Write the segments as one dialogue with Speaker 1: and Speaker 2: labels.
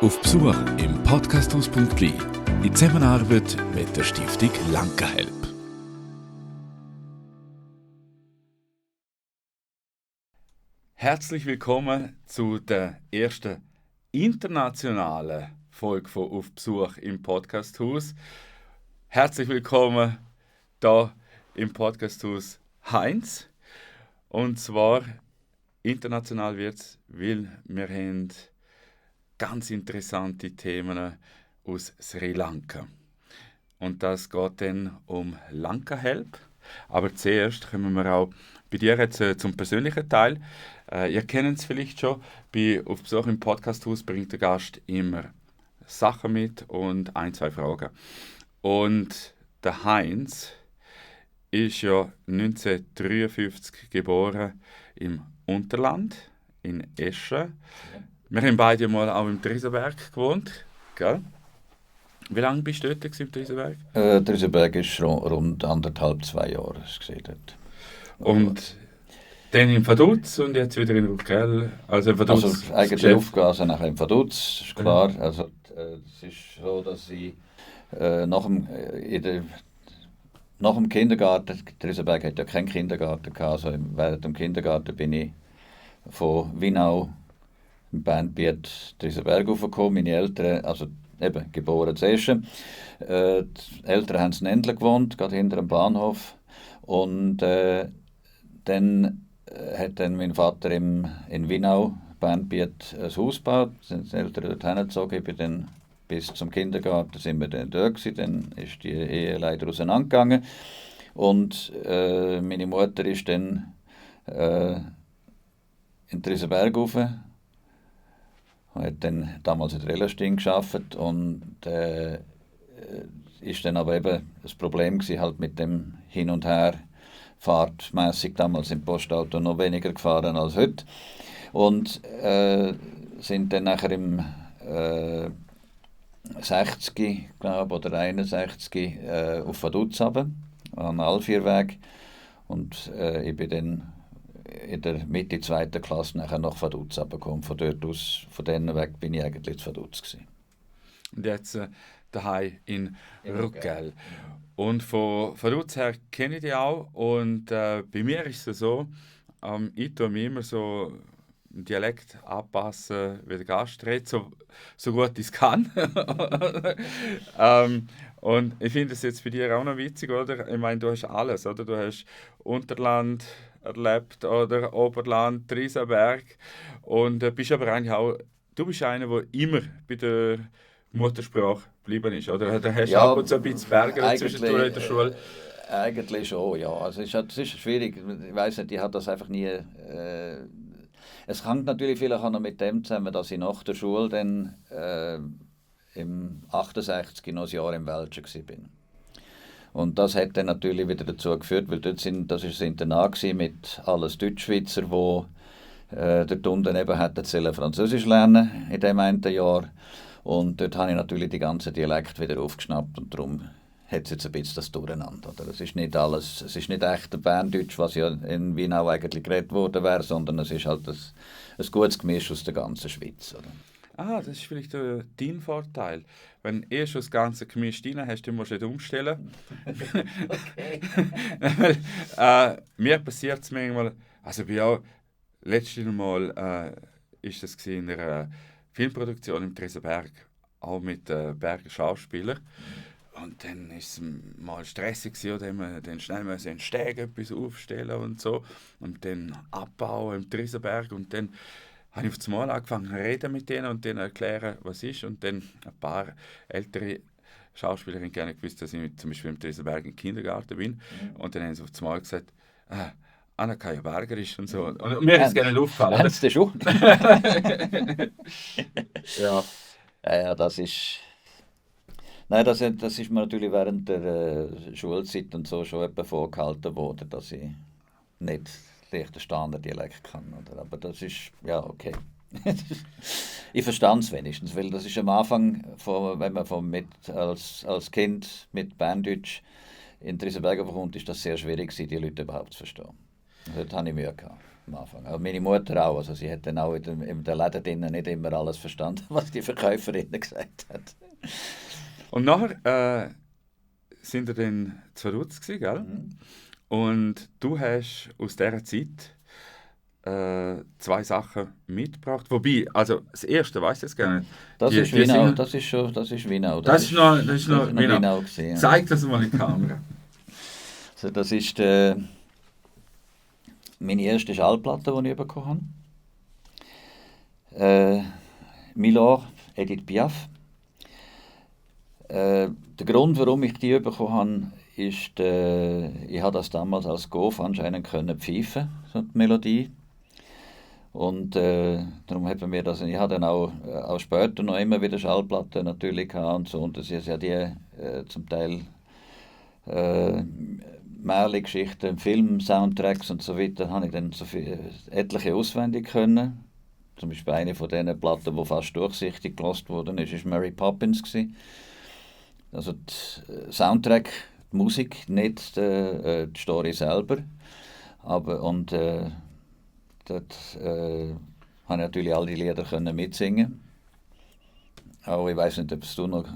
Speaker 1: Auf Besuch im Podcasthaus Pumpli in Zusammenarbeit mit der Stiftung Lancahelp. Herzlich willkommen zu der ersten internationalen Folge von Auf Besuch im Podcasthaus. Herzlich willkommen hier im Podcasthaus Heinz. Und zwar international wird es, weil wir haben ganz interessante Themen aus Sri Lanka. Und das geht dann um Lancahelp. Aber zuerst kommen wir auch bei dir jetzt zum persönlichen Teil. Ihr kennt es vielleicht schon, bei Auf Besuch im Podcasthaus bringt der Gast immer Sachen mit und ein, zwei Fragen. Und der Heinz ist ja 1953 geboren im Unterland, in Eschen. Ja. Wir haben beide mal auch im Triesenberg gewohnt, gell? Wie lange bist du dort im Triesenberg?
Speaker 2: Triesenberg ist rund 1,5-2 Jahre dort.
Speaker 1: Und dann in Vaduz und jetzt wieder in Ruckell. Also
Speaker 2: eigentlich aufgegangen nachher in Vaduz, ist klar. Also, es ist so, dass ich nach dem Kindergarten, Triesenberg hat ja keinen Kindergarten gehabt, also während dem Kindergarten bin ich von Winau im Bernbiet Triesenberg raufgekommen. Meine Eltern, also eben geboren zu Eschen. Die Eltern haben in Endler gewohnt, gerade hinter dem Bahnhof. Und dann hat dann mein Vater in Winau, Bernbiet, ein Haus gebaut. Sind die Eltern dort hingezogen. Ich bin dann bis zum Kindergarten sind wir dann dort gewesen. Dann ist die Ehe leider auseinandergegangen. Und meine Mutter ist dann in Triesenberg rauf. Hat dann damals in Rellasting gearbeitet und ist dann aber eben das Problem gewesen, halt mit dem Hin und Her fahrtmässig damals im Postauto noch weniger gefahren als heute und sind dann nachher im 60 glaube oder 61 auf Vaduz runter, am Alvierweg und ich bin dann in der Mitte 2. Klasse nachher nach Vaduz runtergekommen. Von dort aus, von denen weg bin ich eigentlich zu Vaduz gewesen.
Speaker 1: Und jetzt daheim in Ruckell. Und von Vaduz her kenne ich dich auch. Und bei mir ist es so, ich tue mir immer so einen Dialekt anpassen, wie der Gast redet, so gut ich es kann. Und ich finde es jetzt bei dir auch noch witzig, oder? Ich meine, du hast alles, oder? Du hast Unterland erlebt oder Oberland, Triesenberg und bist aber eigentlich auch, du bist einer, der immer bei der Muttersprache geblieben ist, oder? Da hast du ab und zu ein bisschen Berge zwischendurch in der Schule.
Speaker 2: Eigentlich schon, ja. Also es ist schwierig, ich weiss nicht, ich habe das einfach nie... es hängt natürlich vielleicht auch noch mit dem zusammen, dass ich nach der Schule dann im 68 noch ein Jahr im Welschen war. Und das hat dann natürlich wieder dazu geführt, weil das war ein Internat mit alles Deutschschweizer, die dort unten eben hätten Französisch lernen in dem einen Jahr. Und dort habe ich natürlich die ganzen Dialekte wieder aufgeschnappt und darum hat es jetzt ein bisschen das Durcheinander. Oder? Es ist nicht alles, es ist nicht echt Berndeutsch, was ja in Winau eigentlich geredet worden wäre, sondern es ist halt ein gutes Gemisch aus der ganzen Schweiz. Oder?
Speaker 1: Das ist vielleicht dein Vorteil. Wenn du schon das ganze Gemisch drin hast, dann musst du nicht umstellen. Weil, mir passiert es manchmal, also bei auch, letztes Mal ist das in einer Filmproduktion im Triesenberg, auch mit Berger Schauspielern. Und dann war es mal stressig, oder man dann schnell einen Steg etwas aufstellen und so. Und dann abbauen im Triesenberg und dann habe ich auf einmal angefangen zu reden mit denen und denen erklären, was ist. Und dann ein paar ältere Schauspieler haben gerne gewusst, dass ich zum Beispiel im Triesenberg im Kindergarten bin. Und dann haben sie auf einmal gesagt, Anna-Kaja Berger ist und so. Und mir ist es gerne aufgefallen.
Speaker 2: Haben Sie das schon?
Speaker 1: Ja.
Speaker 2: Ja, das ist... Nein, das ist mir natürlich während der Schulzeit und so schon etwa vorgehalten worden, dass ich nicht Liechtensteiner Dialekt kann. Oder? Aber das ist, ja, okay. Ich verstand es wenigstens, weil das ist am Anfang, wenn man als Kind mit Berndeutsch in Triesenberg kommt, ist das sehr schwierig gewesen, die Leute überhaupt zu verstehen. Also, dort hatte ich Mühe gehabt. am Anfang. Aber meine Mutter auch. Also sie hat dann auch in der Läden drinnen nicht immer alles verstanden, was die Verkäuferin gesagt hat.
Speaker 1: Und nachher sind wir dann zu Rutz gewesen, gell?
Speaker 2: Mhm.
Speaker 1: Und du hast aus dieser Zeit 2 Sachen mitgebracht. Wobei, also das erste, weißt du jetzt gar nicht.
Speaker 2: Das ist
Speaker 1: die
Speaker 2: Winau,
Speaker 1: Single-
Speaker 2: das ist Winau.
Speaker 1: Das ist noch Winau.
Speaker 2: Winau gewesen, ja.
Speaker 1: Zeig das mal in die Kamera.
Speaker 2: Also das ist meine erste Schallplatte, die ich bekommen habe. Milor, Edith Piaf. Der Grund, warum ich die bekommen habe, ist, ich habe das damals als Golf anscheinend können pfeifen, so die Melodie. Und darum hat mir das, ich habe dann auch später noch immer wieder Schallplatten natürlich gehabt und so. Und das ist ja die zum Teil Märchen-Geschichten, Film-Soundtracks und so weiter, habe ich dann etliche auswendig können. Zum Beispiel eine von diesen Platten, die fast durchsichtig gelost worden ist Mary Poppins gewesen. Also der Soundtrack, die Musik, nicht die Story selber. Aber dort habe ich natürlich all die Lieder können mitsingen. Auch ich weiß nicht, ob du noch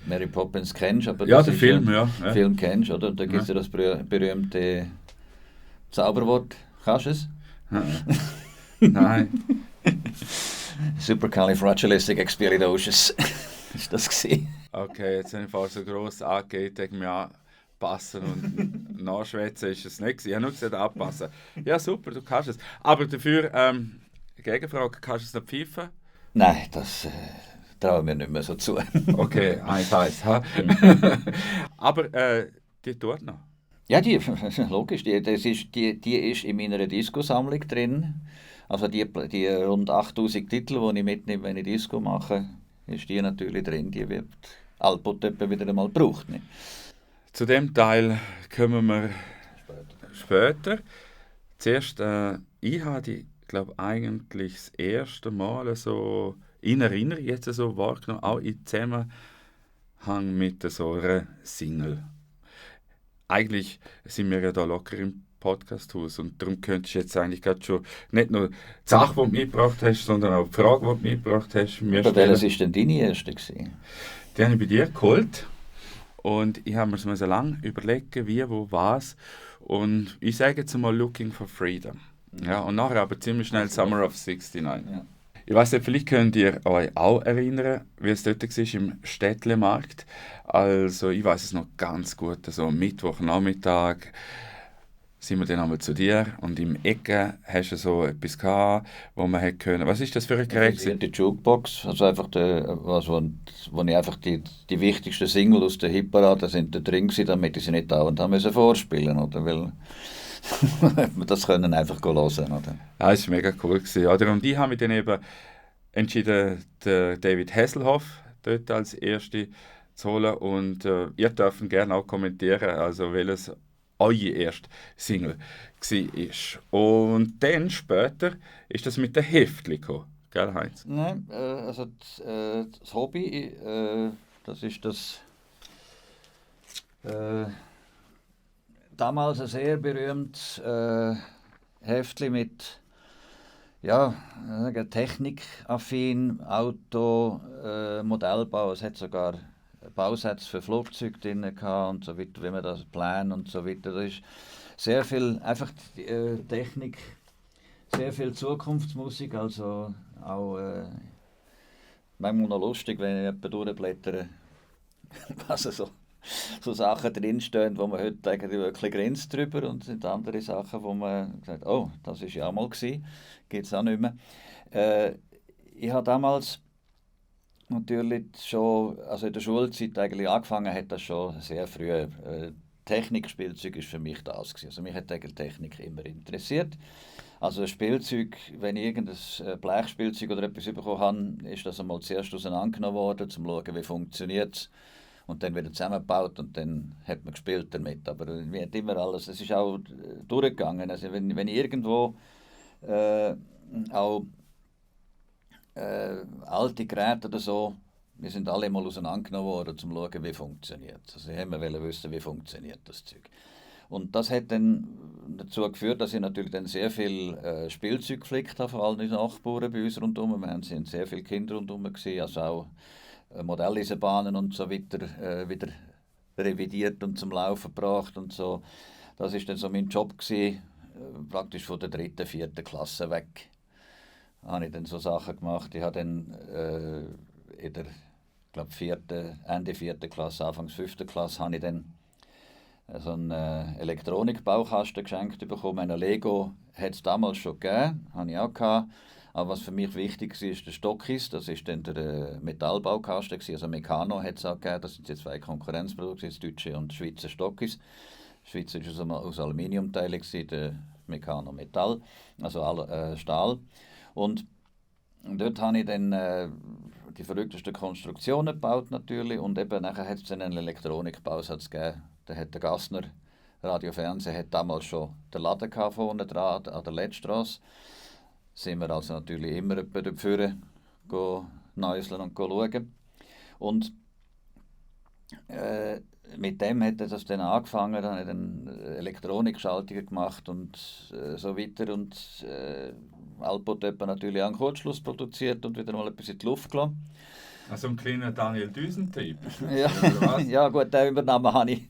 Speaker 2: Mary Poppins kennst, aber
Speaker 1: Ja,
Speaker 2: das
Speaker 1: der
Speaker 2: ist
Speaker 1: Film,
Speaker 2: ja,
Speaker 1: ja.
Speaker 2: Film kennst, oder? Da gibt es ja das berühmte Zauberwort. Kannst du es?
Speaker 1: Nein.
Speaker 2: Supercalifragilisticexpialidocious. Ist das gewesen?
Speaker 1: Okay, jetzt habe ich vorher so gross angegeben, gegen mich anpassen und nachschwätzen ist es nicht gewesen. Ich habe nur gesagt, anpassen. Ja, super, du kannst es. Aber dafür, Gegenfrage, kannst du es noch pfeifen?
Speaker 2: Nein, das traue mir nicht mehr so zu.
Speaker 1: Okay, 1-1. Aber die tut noch.
Speaker 2: Ja, die, logisch, die ist in meiner Disco-Sammlung drin. Also die rund 8000 Titel, die ich mitnehme, wenn ich Disco mache, ist die natürlich drin. Die wird allbald wieder einmal gebraucht. Nicht?
Speaker 1: Zu dem Teil kommen wir später. Zuerst, ich habe die, glaube eigentlich das erste Mal so in Erinnerung jetzt so wahrgenommen, auch im Zusammenhang mit so einer Single. Eigentlich sind wir ja da locker im Podcasthaus und darum könntest du jetzt eigentlich gerade schon nicht nur die Sache, die du mitgebracht hast, sondern auch die Frage, die du mitgebracht hast, mir
Speaker 2: Aber
Speaker 1: stellen.
Speaker 2: welches war denn deine erste gewesen?
Speaker 1: Die habe ich bei dir geholt und ich habe mir so lange überlegt, wie, wo, was und ich sage jetzt mal Looking for Freedom. Ja, und nachher aber ziemlich schnell Summer of 69.
Speaker 2: Ja.
Speaker 1: Ich weiß nicht, vielleicht könnt ihr euch auch erinnern, wie es dort war im Städtlemarkt. Also ich weiß es noch ganz gut, also am Mittwochnachmittag sind wir dann einmal zu dir und im Ecke hast du so etwas gehabt, wo man hätte können. Was ist das für ein Gerät gewesen?
Speaker 2: Die Jukebox, also einfach wo ich einfach die wichtigsten Single aus der Hitparade sind da drin gewesen, damit ich sie nicht dauernd haben müssen vorspielen, oder? Weil wir das können einfach hören, oder?
Speaker 1: Ja, das war mega cool gewesen, oder? Und ich habe mich dann eben entschieden, den David Hasselhoff dort als Erste zu holen und ihr dürft gerne auch kommentieren, also welches eure erste Single war. Und dann später ist das mit den Heftchen gekommen, gell Heinz?
Speaker 2: Nein, also das Hobby, das ist das damals ein sehr berühmtes Heftchen mit technikaffin, Auto, Modellbau. Es hat sogar Bausätze für Flugzeuge drin gehabt und so weiter, wie man das planen und so weiter. Da ist sehr viel einfach Technik, sehr viel Zukunftsmusik, also auch manchmal noch lustig, wenn ich jemanden durchblättere, was so Sachen drinstehen, wo man heute eigentlich wirklich grinst drüber und sind andere Sachen, wo man sagt, oh, das ist ja auch mal gewesen, gibt es auch nicht mehr. Ich habe damals natürlich schon, also in der Schulzeit eigentlich angefangen, hat das schon sehr früh. Technikspielzeug ist für mich das gewesen. Also mich hat eigentlich Technik immer interessiert. Also ein Spielzeug, wenn ich irgendein Blechspielzeug oder etwas bekommen habe, ist das einmal zuerst auseinandergenommen worden, um zu schauen, wie funktioniert es. Und dann wieder zusammengebaut und dann hat man gespielt damit. Aber mir hat immer alles, es ist auch durchgegangen. Also wenn ich irgendwo auch alte Geräte oder so, wir sind alle mal auseinandergenommen worden, um zu schauen, wie funktioniert es. Also wir wollten wissen, wie funktioniert das Zeug. Und das hat dann dazu geführt, dass ich natürlich dann sehr viel Spielzeug geflickt habe, vor allem die Nachbarn bei uns rundherum. Wir sind sehr viele Kinder rundherum gewesen, also auch Modelleisenbahnen und so weiter wieder revidiert und zum Laufen gebracht und so. Das ist dann so mein Job gewesen, praktisch von der 3., 4. Klasse weg. Habe ich dann so Sachen gemacht. Ich habe dann in der Ende 4. Klasse, Anfangs 5. Klasse, habe ich dann so einen Elektronikbaukasten geschenkt bekommen. Eine Lego hat es damals schon gegeben, habe ich auch gehabt. Aber was für mich wichtig war, ist der Stockis. Das war dann der Metallbaukasten, also Meccano hat es auch gegeben. Das sind jetzt 2 Konkurrenzprodukte, das deutsche und das Schweizer Stockis. Das Schweizer war aus Aluminiumteilen, der Meccano Metall, also Stahl. Und dort habe ich dann die verrücktesten Konstruktionen gebaut natürlich. Und eben nachher hat es dann einen Elektronikbausatz gegeben. Da hat der Gassner Radio Fernsehen hat damals schon den Laden vorne dran an der Letztstrasse. Sind wir also natürlich immer bei der Führer näuseln und schauen. Und mit dem hat das dann angefangen, dann hat er Elektronikschaltungen gemacht und so weiter. Und Alpot hat natürlich auch einen Kurzschluss produziert und wieder mal etwas in die Luft gelassen.
Speaker 1: Also ein kleiner Daniel Düsentrieb.
Speaker 2: Ja, ja gut, den Übernahmen habe ich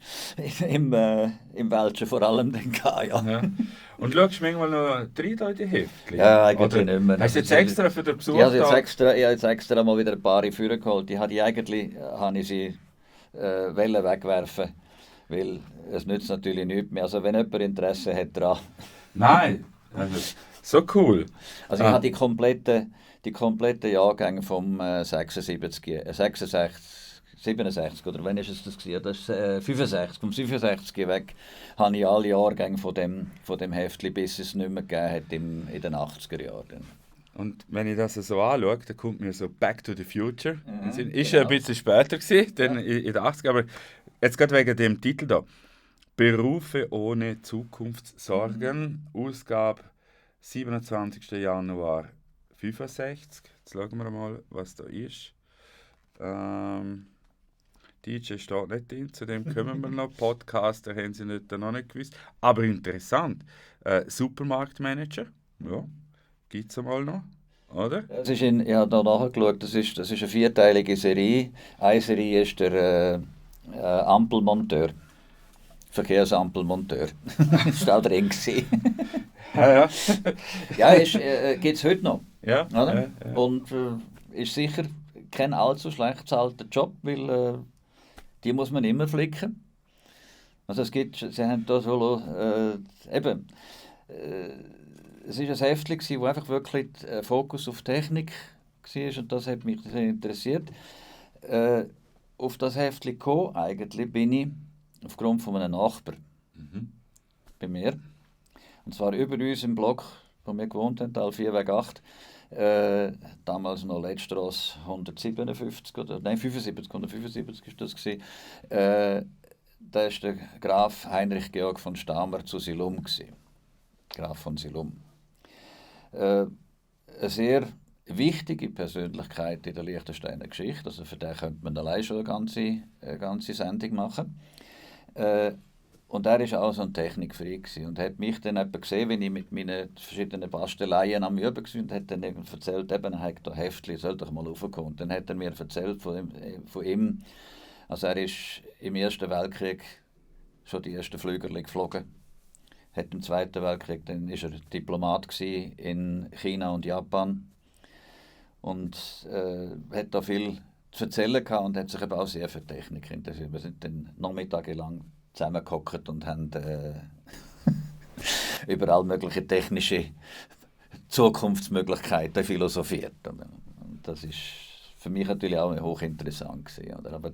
Speaker 2: im Welschen vor allem dann gehabt, ja.
Speaker 1: Ja. Und schaust du manchmal noch rein in die Heftchen?
Speaker 2: Ja, eigentlich nicht mehr.
Speaker 1: Hast du jetzt extra für den Besuch
Speaker 2: ich habe jetzt extra mal wieder ein paar vorgeholt. Ich habe sie wegwerfen, weil es nützt natürlich nichts mehr. Also wenn jemand Interesse hat daran.
Speaker 1: Nein, also, so cool.
Speaker 2: Also ich habe die kompletten Jahrgänge vom 67 oder wann ist es das gewesen? Das ist 65. Vom 65 weg habe ich alle Jahrgänge von dem Heftli, bis es nicht mehr gegeben hat in den 80er Jahren.
Speaker 1: Und wenn ich das so anschaue, dann kommt mir so Back to the Future. Ist
Speaker 2: genau.
Speaker 1: Ein bisschen später gewesen, dann in den 80er, aber jetzt gerade wegen dem Titel da. Berufe ohne Zukunftssorgen, Ausgabe 27. Januar 65. Jetzt schauen wir mal, was da ist. DJ steht nicht drin, zu dem kommen wir noch. Podcaster haben sie noch nicht gewusst. Aber interessant. Supermarktmanager, ja, gibt es einmal noch, oder?
Speaker 2: Ich habe da nachgeschaut, das ist eine 4-teilige Serie. Eine Serie ist der Ampelmonteur. Verkehrsampelmonteur. Das war auch drin.
Speaker 1: Ja.
Speaker 2: Ja, gibt es heute noch.
Speaker 1: Ja.
Speaker 2: Oder? Ja. Und ist sicher kein allzu schlecht bezahlter Job, weil die muss man immer flicken. Also sie haben da so es war ein Heftchen, wo einfach wirklich Fokus auf Technik war und das hat mich sehr interessiert. Auf das Heftchen gekommen, eigentlich bin ich aufgrund von einem Nachbar bei mir. Und zwar über uns im Block, wo wir gewohnt haben, Tal 4 Weg 8. Damals noch Letztstrasse 175 oder 175 ist das gewesen. Da war der Graf Heinrich Georg von Stamer zu Silum gewesen. Graf von Silum. Eine sehr wichtige Persönlichkeit in der Liechtensteiner Geschichte. Also für den könnte man allein schon eine ganze Sendung machen. Und er war auch so ein Technikfreak und hat mich dann gesehen, wenn ich mit meinen verschiedenen Basteleien am Üben war und hat dann erzählt, er hat da Heftchen, soll doch mal raufkommen. Und dann hat er mir erzählt von ihm, also er ist im Ersten Weltkrieg schon die ersten Flüger geflogen. Hat im Zweiten Weltkrieg, dann war er Diplomat in China und Japan und hat da viel zu erzählen gehabt und hat sich eben auch sehr für Technik interessiert. Wir sind dann nachmittagelang zusammengehockt und haben über all mögliche technische Zukunftsmöglichkeiten philosophiert. Und das ist für mich natürlich auch hochinteressant gewesen, oder? Aber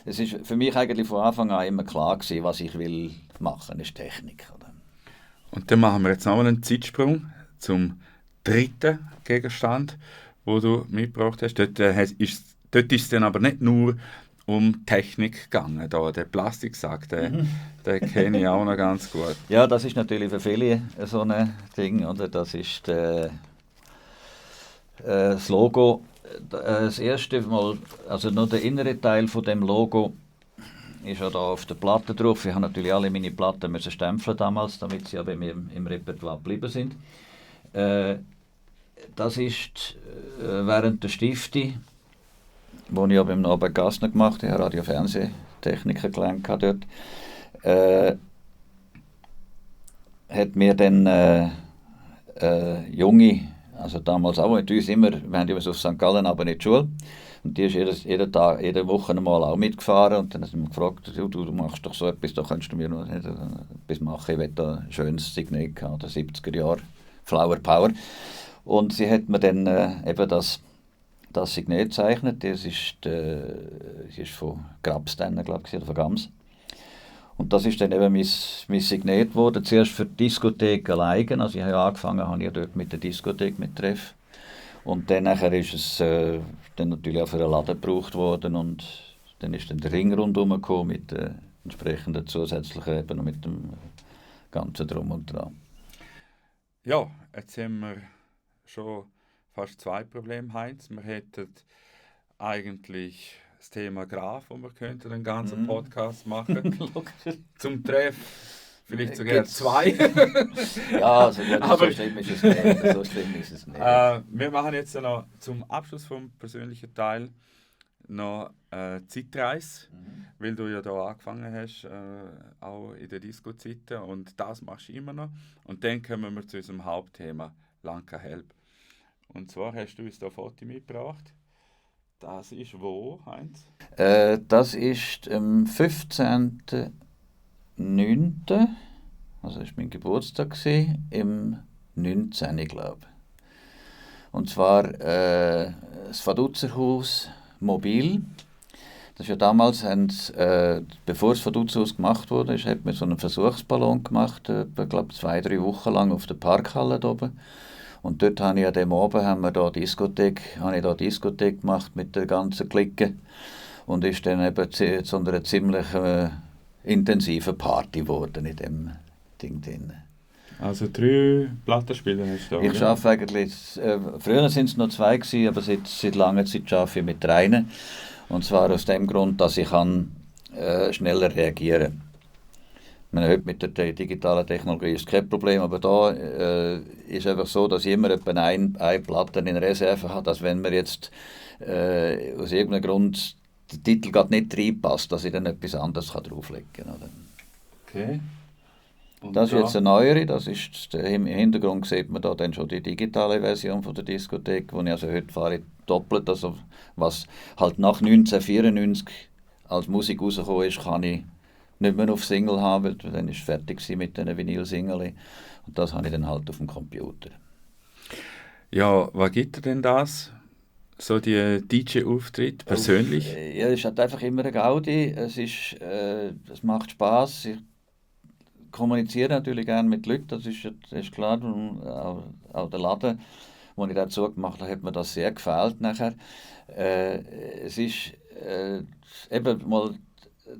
Speaker 2: es ist für mich eigentlich von Anfang an immer klar gewesen, was ich will machen, ist Technik, oder?
Speaker 1: Und dann machen wir jetzt nochmal einen Zeitsprung zum 3. Gegenstand, den du mitgebracht hast. Dort ist es dann aber nicht nur um Technik gegangen. Da, der Plastiksack, den kenne ich auch noch ganz gut.
Speaker 2: Ja, das ist natürlich für viele so ein Ding. Oder? Das ist das Logo. Das erste Mal, also nur der innere Teil von dem Logo ist ja da auf der Platte drauf. Ich habe natürlich alle meine Platten müssen stempeln damals, damit sie ja bei mir im Repertoire geblieben sind. Das ist während der Stifte, wo ich ja beim Norbert Gassner gemacht habe, Radio-Fernsehtechniker gelernt dort, hat mir dann junge, also damals auch mit uns immer, wir haben immer so auf St. Gallen aber nicht die Schule, und die ist jede Woche einmal auch mitgefahren, und dann hat sie mich gefragt, du machst doch so etwas, da kannst du mir noch etwas machen, ich will da ein schönes Signet haben, der 70er Jahre, Flower Power. Und sie hat mir dann eben das Signet gezeichnet, das ist von Grabs dann, glaube ich, oder von Gams. Und das ist dann eben mein Signet geworden, zuerst für die Diskothek alleine, also ich habe ja angefangen, habe ich dort mit der Diskothek mit Treff. Und dann nachher ist es dann natürlich auch für einen Laden gebraucht worden, und dann ist dann der Ring rundherum gekommen mit entsprechenden zusätzlichen, eben mit dem ganzen Drum und Dran.
Speaker 1: Ja, jetzt haben wir schon fast 2 Probleme, Heinz. Wir hätten eigentlich das Thema Graf, wo wir könnten einen ganzen Podcast machen. Zum Treff vielleicht sogar 2.
Speaker 2: Ja, also, so schlimm ist es nicht. So schlimm ist es nicht.
Speaker 1: Wir machen jetzt noch zum Abschluss vom persönlichen Teil noch Zeitreise, weil du ja da angefangen hast, auch in der Disco-Zeiten, und das machst du immer noch. Und dann kommen wir zu unserem Hauptthema, Lanka Help. Und zwar hast du uns da ein Foto mitgebracht. Das ist wo, Heinz?
Speaker 2: Das ist am 15.09., also das war mein Geburtstag, im 19, glaube ich. Und zwar das Vaduzerhaus Mobil. Das ist ja damals, bevor das Vaduzerhaus gemacht wurde, hat man so einen Versuchsballon gemacht, ich glaube 2-3 Wochen lang auf der Parkhalle oben. Und dort habe ich an dem Abend habe ich da Diskothek gemacht mit der ganzen Clique. Und ist dann eben zu einer ziemlich intensiven Party geworden in dem Ding drin.
Speaker 1: Also 3 Plattenspieler hast du da?
Speaker 2: Ich arbeite eigentlich, früher waren es noch 2 gewesen, aber seit langer Zeit arbeite ich mit 3. Und zwar aus dem Grund, dass ich schneller reagieren kann. Heute mit der digitalen Technologie ist kein Problem, aber da ist einfach so, dass ich immer etwa eine Platte in Reserve habe, dass wenn mir jetzt aus irgendeinem Grund der Titel gerade nicht reinpasst, dass ich dann etwas anderes drauflegen kann. Oder?
Speaker 1: Okay. Und
Speaker 2: das ist jetzt eine neuere, das ist, im Hintergrund sieht man da dann schon die digitale Version von der Diskothek, wo ich also heute fahre doppelt, also was halt nach 1994 als Musik rausgekommen ist, kann ich nicht mehr auf Single haben, weil dann war es fertig mit diesen Vinyl-Single. Und das habe ich dann halt auf dem Computer.
Speaker 1: Ja, was gibt dir denn das? So die DJ-Auftritt persönlich?
Speaker 2: Ja, es ist halt einfach immer eine Gaudi. Es macht Spass. Ich kommuniziere natürlich gerne mit Leuten, das ist klar. Und auch der Laden, den ich dazu gemacht habe, hat mir das sehr gefällt nachher. Es ist eben mal,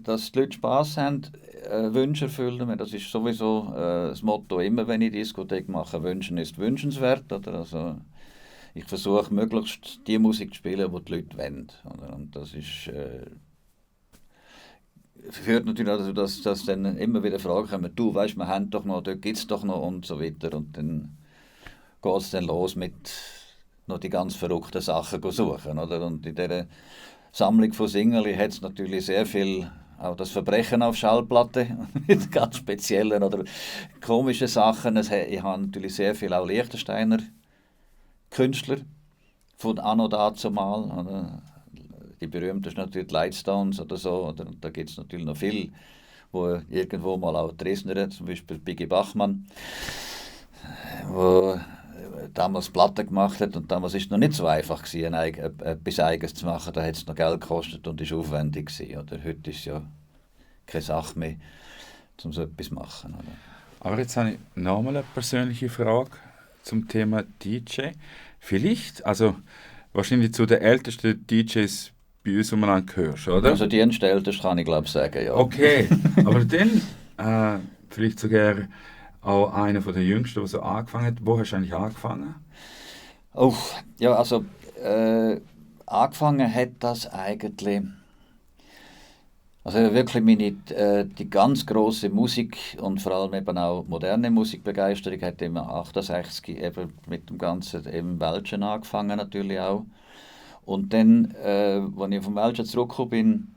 Speaker 2: dass die Leute Spass haben, Wünsche erfüllen. Das ist sowieso das Motto immer, wenn ich Diskothek mache. Wünschen ist wünschenswert. Oder? Also, ich versuche möglichst die Musik zu spielen, die Leute wollen. Oder? Und das ist, führt natürlich dazu, dass dann immer wieder Fragen kommen, du weißt, wir haben doch noch, dort gibt es doch noch und so weiter. Und dann geht es dann los mit noch die ganz verrückten Sachen suchen. Oder? Und in dieser Sammlung von Singeli hat es natürlich sehr viel, auch das Verbrechen auf Schallplatte, mit ganz speziellen oder komischen Sachen. Ich habe natürlich sehr viel auch Liechtensteiner Künstler von anno dazumal. Oder? Die berühmtesten natürlich die Lightstones oder so. Oder? Da gibt es natürlich noch viel, wo irgendwo mal auch Dresdner, zum Beispiel Biggie Bachmann, wo damals Platten gemacht hat, und damals war es noch nicht so einfach gewesen, etwas Eigenes zu machen. Da hat es noch Geld gekostet und ist aufwendig gewesen. Oder? Heute ist es ja keine Sache mehr, um so etwas zu machen. Oder?
Speaker 1: Aber jetzt habe ich nochmal eine persönliche Frage zum Thema DJ. Vielleicht, also wahrscheinlich zu den ältesten DJs bei uns umeinander gehörst, oder?
Speaker 2: Also die älteste kann ich glaube sagen, ja.
Speaker 1: Okay, aber dann vielleicht sogar auch einer der Jüngsten, der so angefangen hat. Wo hast du eigentlich angefangen?
Speaker 2: Oh, ja, also angefangen hat das eigentlich Also wirklich die ganz große Musik und vor allem eben auch moderne Musikbegeisterung hat im 68 eben mit dem ganzen eben Welschen angefangen natürlich auch. Und dann, als ich vom Welschen zurückgekommen bin,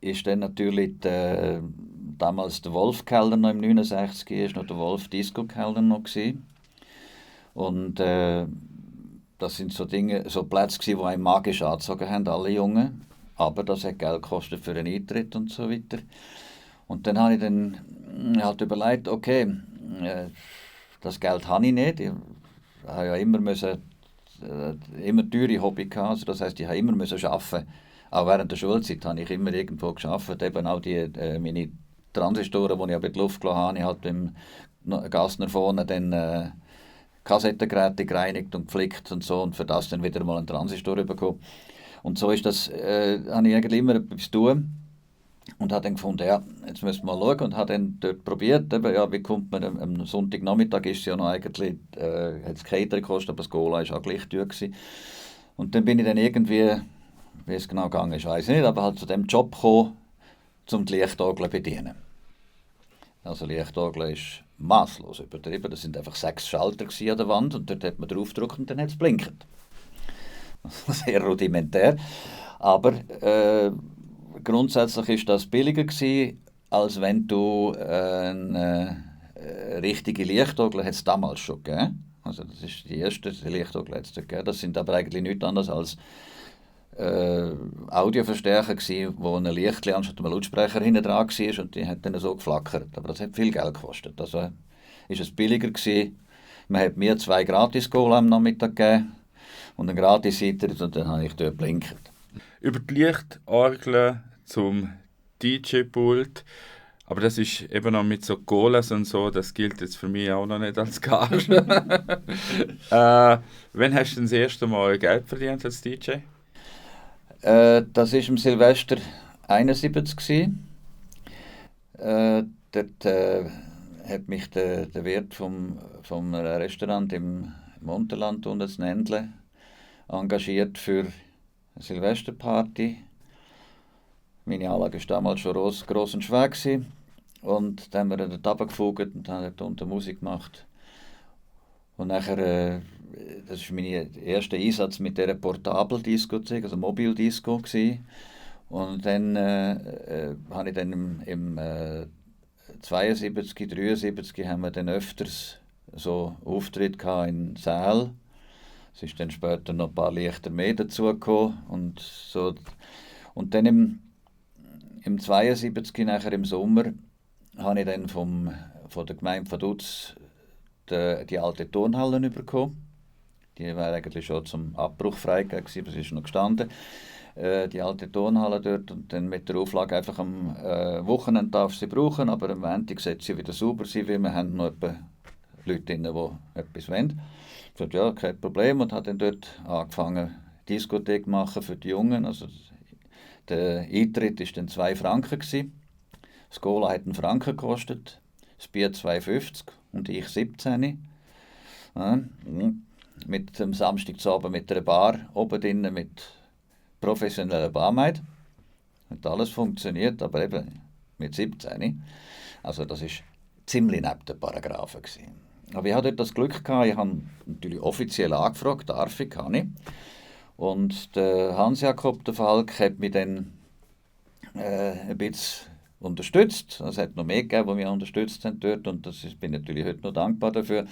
Speaker 2: ist dann natürlich damals der Wolf Kellner noch im 69, ist noch der Wolf Disco Kellner noch gewesen. Und das sind so Dinge, so Plätze gewesen, die einen magisch angezogen haben, alle Jungen. Aber das hat Geld gekostet für den Eintritt und so weiter. Und dann habe ich dann halt überlegt, okay, das Geld habe ich nicht. Ich habe ja immer teure Hobby gehabt, also das heisst, ich habe immer arbeiten. Auch während der Schulzeit habe ich immer irgendwo gearbeitet, eben auch meine Transistoren, die ich aber in die Luft gelassen habe, ich halt beim Gassner vorne dann Kassettengeräte gereinigt und gepflegt und so und für das dann wieder mal einen Transistor bekommen. Und so ist das, habe ich eigentlich immer etwas zu tun und habe dann gefunden, ja, jetzt müssen wir mal schauen und habe dann dort probiert, eben, ja, wie kommt man, am Sonntagnachmittag ist es ja noch eigentlich, hat es Catering gekostet, aber das Cola war auch gleich teuer gewesen. Und dann bin ich dann irgendwie, wie es genau gegangen ist, weiß ich nicht, aber halt zu dem Job gekommen, um die Lichtorgel zu bedienen. Also Lichtorgel ist maßlos übertrieben, das sind einfach 6 Schalter an der Wand und dort hat man drauf gedrückt und dann hat es blinkt. Sehr rudimentär. Aber grundsätzlich ist das billiger gewesen, als wenn du eine richtige Lichtorgel hat es damals schon gegeben. Also das ist die erste Lichtorgel hat es gegeben. Das sind aber eigentlich nichts anderes als Audioverstärker gewesen, wo ein Lichtchen anstatt einem Lautsprecher hinten dran war und die hat dann so geflackert. Aber das hat viel Geld gekostet. Also ist es billiger gewesen. Man hat mir 2 Gratis-Cola am Nachmittag gegeben und einen Gratis-Eintritt und dann habe ich dort blinkt.
Speaker 1: Über die Lichtorgel zum DJ-Pult, aber das ist eben noch mit so Colas und so, das gilt jetzt für mich auch noch nicht als Gage. Wann hast du denn das erste Mal Geld verdient als DJ?
Speaker 2: Das war im Silvester 71. Dort hat mich der Wirt vom Restaurant im Unterland unten in Nendle engagiert für eine Silvesterparty. Meine Anlage war damals schon gross und schwer gewesen. Und dann haben wir dort runtergefugt und haben dort unten Musik gemacht. Und nachher, das war mein erster Einsatz mit dieser Portabel-Diskothek, also Mobil-Disco gewesen. Und dann habe ich dann im 72, 73 haben wir dann öfters so Auftritte in Sälen. Es ist dann später noch ein paar Lichter mehr dazugekommen und so. Und dann im 72, nachher im Sommer, habe ich dann von der Gemeinde Vaduz die alte Turnhalle bekommen. Die war eigentlich schon zum Abbruch freigegeben, aber sie ist noch gestanden. Die alte Turnhalle dort und dann mit der Auflage einfach am Wochenende darf sie brauchen, aber am Montag sollte sie wieder sauber sein, weil wir haben noch etwa Leute drin, die etwas wollen. Ich sagte, ja, kein Problem und habe dann dort angefangen, Diskothek zu machen für die Jungen. Also, der Eintritt war dann 2 Franken gewesen. Das Cola hat 1 Franken gekostet, das Bier 2,50 und ich 17. Ja, mit dem Samstagabend mit einer Bar oben drinnen mit professioneller Barmaid. Hat alles funktioniert, aber eben mit 17. Also das war ziemlich neben den Paragraphen gewesen. Aber ich hatte dort das Glück gehabt, ich habe natürlich offiziell angefragt, darf ich, kann ich. Und der Hans-Jakob, der Falk, hat mich dann ein bisschen unterstützt. Es hat noch mehr gegeben, die mich unterstützt haben dort und bin ich natürlich heute noch dankbar dafür.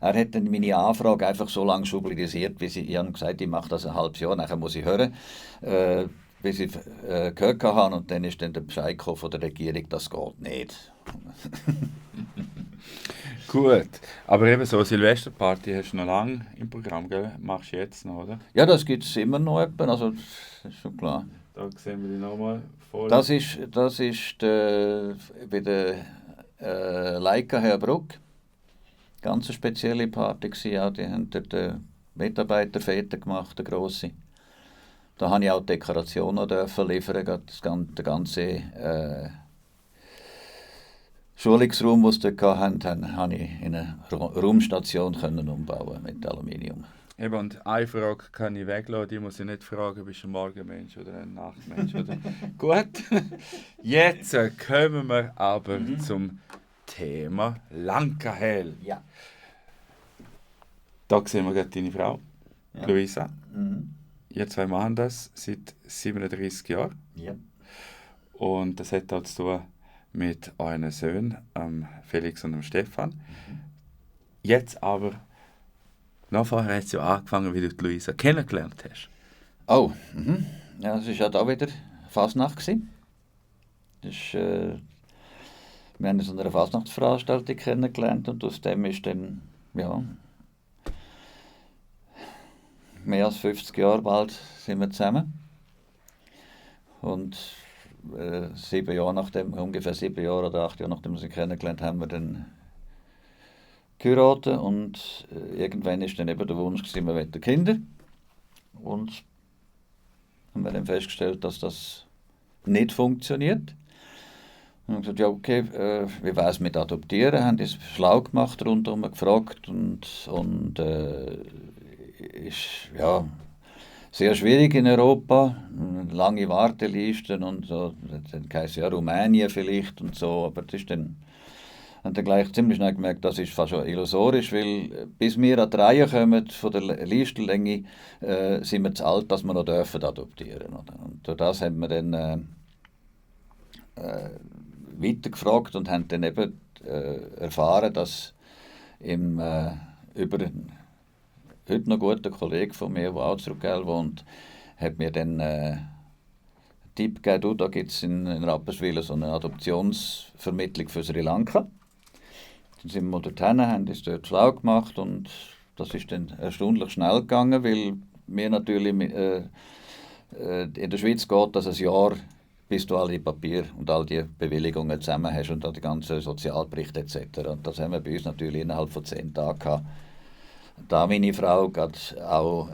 Speaker 2: Er hat dann meine Anfrage einfach so lange schubladisiert, wie ich habe gesagt, ich mache das ein halbes Jahr, nachher muss ich hören, bis ich gehört habe und dann ist dann der Bescheid von der Regierung, das geht nicht.
Speaker 1: Gut, aber eben so eine Silvesterparty hast du noch lange im Programm, gell? Machst du jetzt noch, oder?
Speaker 2: Ja, das gibt es immer noch etwa, also das ist schon klar.
Speaker 1: Da sehen wir die nochmal voll.
Speaker 2: Das ist bei der Leica Herbruck. Ganz eine spezielle Party gewesen, auch. Die haben dort Mitarbeiterfete gemacht, eine grosse. Da habe ich auch Dekorationen liefern, den ganzen Schulungsraum, den sie dort hatten, habe ich in eine Raumstation umbauen mit Aluminium.
Speaker 1: Eben, und eine Frage kann ich weglassen, die muss ich nicht fragen, bist du ein Morgenmensch oder ein Nachtmensch? Oder? Gut, jetzt kommen wir aber zum Thema Lankahel.
Speaker 2: Ja.
Speaker 1: Da sehen wir gerade deine Frau,
Speaker 2: Ja.
Speaker 1: Luisa.
Speaker 2: Mhm.
Speaker 1: Ihr zwei machen das seit 37 Jahren.
Speaker 2: Ja.
Speaker 1: Und das hat auch zu tun mit euren Söhnen, Felix und Stefan. Jetzt aber, noch vorher hat es ja angefangen, wie du die Luisa kennengelernt hast.
Speaker 2: Oh, ja, es war ja da wieder Fasnacht gewesen. Wir haben uns an einer Fasnachtsveranstaltung kennengelernt und aus dem ist dann, ja, mehr als 50 Jahre bald sind wir zusammen. Und 7 Jahre nachdem, ungefähr 7 Jahre oder 8 Jahre nachdem wir sie kennengelernt haben, wir dann geheiratet und irgendwann ist dann eben der Wunsch gewesen, wir wollen Kinder. Und haben wir dann festgestellt, dass das nicht funktioniert. Und haben gesagt, ja okay, wie wäre es mit Adoptieren? Haben uns schlau gemacht, rundherum gefragt und ist ja sehr schwierig in Europa, lange Wartelisten und so. Dann heisst ja Rumänien vielleicht und so, aber das ist dann, haben dann gleich ziemlich schnell gemerkt, das ist fast schon illusorisch, weil bis wir an die Reihe kommen von der Listenlänge, sind wir zu alt, dass wir noch dürfen adoptieren. Oder? Und durch das haben wir dann weitergefragt und haben dann eben erfahren, dass über einen heute noch guten Kollegen von mir, der auch zurück wohnt, hat mir dann einen Tipp gegeben, da gibt es in Rapperswil so eine Adoptionsvermittlung für Sri Lanka. Dann sind wir dorthin, haben uns dort schlau gemacht und das ist dann erstaunlich schnell gegangen, weil wir natürlich in der Schweiz geht das ein Jahr, bis du all die Papiere und all die Bewilligungen zusammen hast und die ganzen Sozialberichte etc. Und das haben wir bei uns natürlich innerhalb von 10 Tagen gehabt. Da meine Frau gerade auch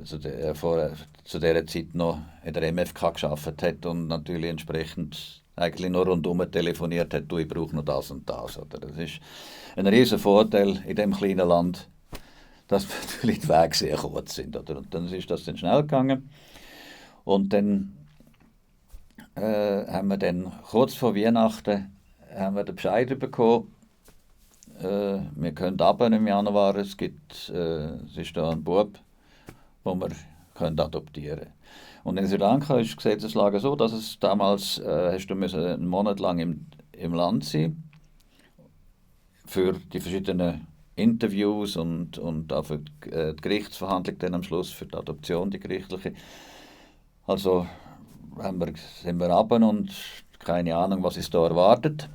Speaker 2: zu dieser Zeit noch in der MFK gearbeitet hat und natürlich entsprechend eigentlich nur rundum telefoniert hat, du, ich brauche noch das und das. Oder? Das ist ein riesen Vorteil in diesem kleinen Land, dass natürlich die Wege sehr kurz sind. Oder? Und dann ist das dann schnell gegangen. Und dann haben wir dann kurz vor Weihnachten haben wir den Bescheid bekommen, wir können runter im Januar, es ist da ein Bub, den wir können adoptieren können. Und in Sri Lanka ist die Gesetzeslage so, dass es damals hast du müssen einen Monat lang im Land sein für die verschiedenen Interviews und auch für die Gerichtsverhandlung dann am Schluss, für die Adoption, die gerichtliche. Also sind wir runter und keine Ahnung, was uns da erwartet.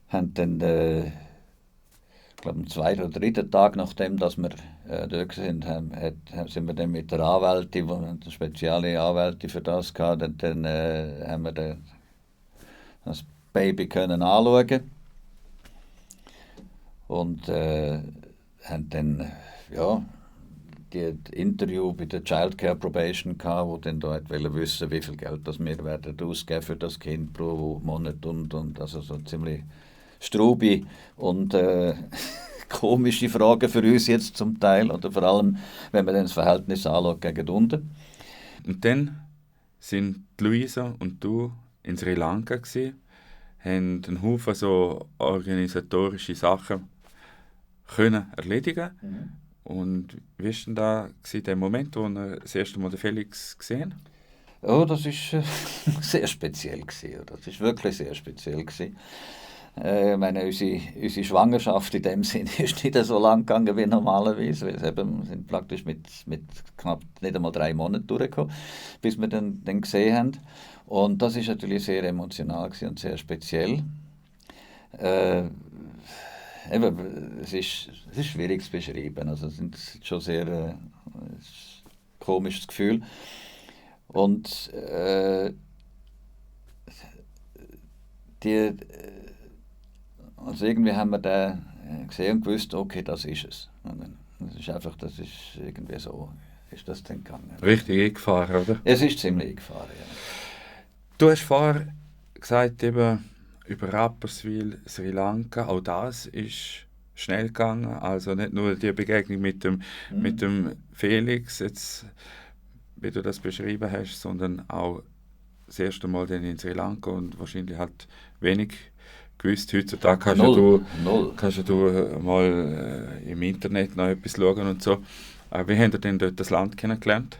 Speaker 2: Haben dann ich glaube, am 2. oder 3. Tag, nachdem dass wir dort sind wir dann mit der Anwältin, eine spezielle Anwältin für das gehabt, dann haben wir das Baby können anschauen und haben dann die Interview bei der Child Care Probation gehabt, wo dann da wissen, wie viel Geld das wir werden ausgeben für das Kind pro Monat und also so ziemlich Strubi und komische Fragen für uns jetzt zum Teil, oder vor allem, wenn man dann das Verhältnis anschaut gegen unten.
Speaker 1: Und dann sind Luisa und du in Sri Lanka gewesen, haben einen Haufen so organisatorische Sachen können erledigen. Und wie war denn da der Moment, wo ihr das erste Mal den Felix gesehen habt?
Speaker 2: Oh, das war sehr speziell. Das war wirklich sehr speziell. Ich meine, unsere Schwangerschaft in dem Sinne ist nicht so lang gegangen wie normalerweise. Wir sind praktisch mit knapp nicht einmal 3 Monaten durchgekommen, bis wir dann gesehen haben. Und das ist natürlich sehr emotional und sehr speziell. Es ist schwierig zu beschreiben. Also es ist schon sehr komisches Gefühl. Und also irgendwie haben wir da gesehen und gewusst, okay, das ist es. Das ist irgendwie so, ist das dann gegangen.
Speaker 1: Richtig eingefahren, oder?
Speaker 2: Es ist ziemlich eingefahren, ja.
Speaker 1: Du hast vorher gesagt, eben über Rapperswil, Sri Lanka, auch das ist schnell gegangen. Also nicht nur die Begegnung mit dem Felix, jetzt, wie du das beschrieben hast, sondern auch das erste Mal dann in Sri Lanka und wahrscheinlich halt wenig gewusst. Heutzutage kannst du mal im Internet noch etwas schauen und so. Wie habt ihr denn dort das Land kennengelernt?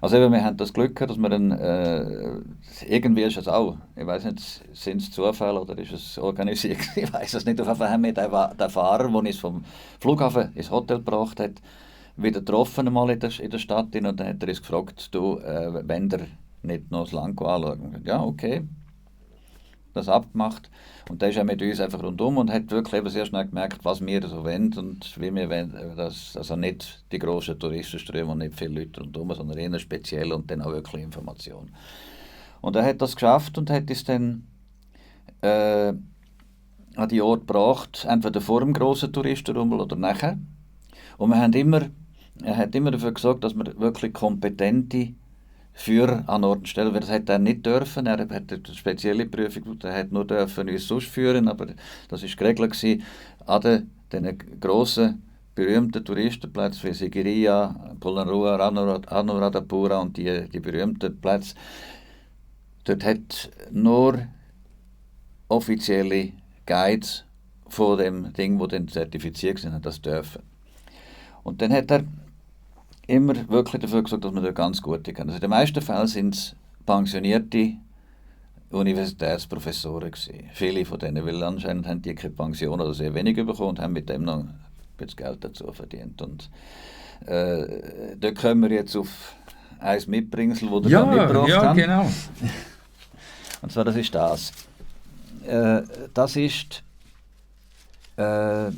Speaker 2: Also eben, wir haben das Glück gehabt, dass wir dann, irgendwie ist es auch, ich weiß nicht, sind es Zufälle oder ist es organisiert, ich weiß es nicht, auf jeden Fall haben wir den Fahrer, der uns vom Flughafen ins Hotel gebracht hat, wieder getroffen einmal in der Stadt und dann hat er uns gefragt, du, wenn der nicht noch das Land anschauen. Ja, okay, das abgemacht und der ist auch mit uns einfach rundum und hat wirklich eben sehr schnell gemerkt, was wir so wollen und wie wir wollen, also nicht die grossen Touristenströme und nicht viele Leute rundum, sondern eher speziell und dann auch wirklich Information. Und er hat das geschafft und hat uns dann an die Orte gebracht, entweder vor dem grossen Touristenrummel oder nachher. Und er hat immer dafür gesorgt, dass wir wirklich kompetente Führer an Ort und Stelle, weil das hätte er nicht dürfen. Er hat eine spezielle Prüfung, er hat nur dürfen uns sonst führen, aber das war geregelt gewesen. An den grossen, berühmten Touristenplätzen wie Sigiriya, Polonnaruwa, Anuradhapura und die berühmten Plätze, dort hat nur offizielle Guides von dem Ding, die dann zertifiziert sind, das dürfen. Und dann hat er immer wirklich dafür gesorgt, dass wir da ganz gute können. Also in den meisten Fällen sind es pensionierte Universitätsprofessoren gewesen. Viele von denen, weil anscheinend haben die keine Pension oder sehr wenig bekommen und haben mit dem noch ein bisschen Geld dazu verdient. Und da kommen wir jetzt auf ein Mitbringsel, das wir da mitgebracht haben. Ja,
Speaker 1: genau.
Speaker 2: Und zwar, das ist das. Das ist also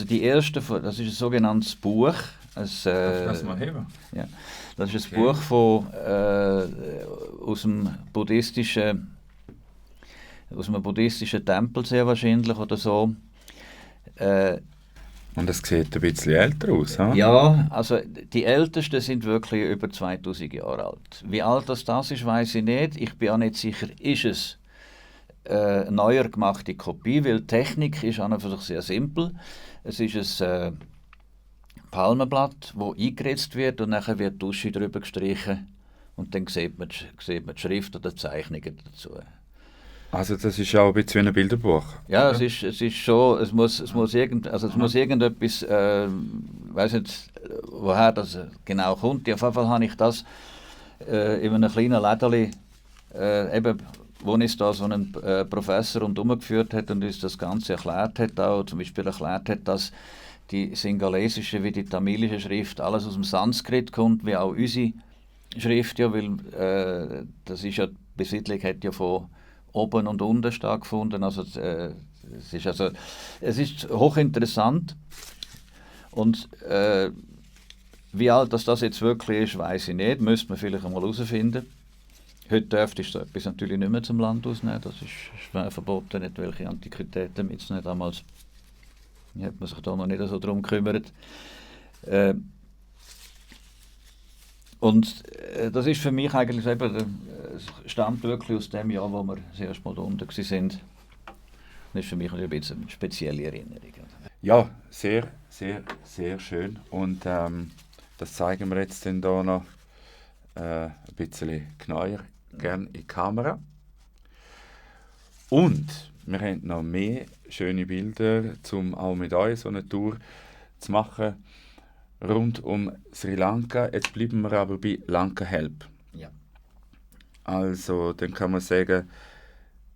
Speaker 2: die erste, das ist ein sogenanntes Buch.
Speaker 1: Das mal heben.
Speaker 2: Ja, das ist ein Buch von, aus einem buddhistischen Tempel sehr wahrscheinlich oder so.
Speaker 1: Und es sieht ein bisschen älter aus, hm?
Speaker 2: Ja, also die Ältesten sind wirklich über 2000 Jahre alt. Wie alt das ist, weiß ich nicht. Ich bin auch nicht sicher, ist es eine neuer gemachte Kopie, weil die Technik ist an und für sich sehr simpel. Es ist ein Palmenblatt, das eingeritzt wird und nachher wird die Dusche drüber gestrichen und dann sieht man die Schrift oder die Zeichnungen dazu.
Speaker 1: Also das ist auch ein bisschen wie ein Bilderbuch?
Speaker 2: Ja, es ist schon, es muss irgendetwas, ich weiss nicht, woher das genau kommt. Auf jeden Fall habe ich das in einem kleinen Lädeli, eben, wo uns da so ein Professor rundherum hat und uns das Ganze erklärt hat, auch zum Beispiel erklärt hat, dass die singalesische wie die tamilische Schrift alles aus dem Sanskrit kommt, wie auch unsere Schrift, ja, weil das ist ja, die Besiedlung hat ja von oben und unten stattgefunden, also es ist hochinteressant und wie alt das jetzt wirklich ist, weiß ich nicht, müsste man vielleicht einmal herausfinden. Heute dürftest du so etwas natürlich nicht mehr zum Land ausnehmen, das ist verboten, nicht welche Antiquitäten mitzunehmen. Damals hat man sich da noch nicht so darum gekümmert. Und das ist für mich eigentlich eben, stammt wirklich aus dem Jahr, wo wir das erste Mal da unten waren. Das ist für mich ein bisschen eine spezielle Erinnerung.
Speaker 1: Ja, sehr, sehr, sehr schön. Und das zeigen wir jetzt dann hier noch ein bisschen genauer, gerne in die Kamera. Und wir haben noch mehr schöne Bilder, um auch mit euch so eine Tour zu machen rund um Sri Lanka. Jetzt bleiben wir aber bei Lanka Help.
Speaker 2: Ja.
Speaker 1: Also, dann kann man sagen,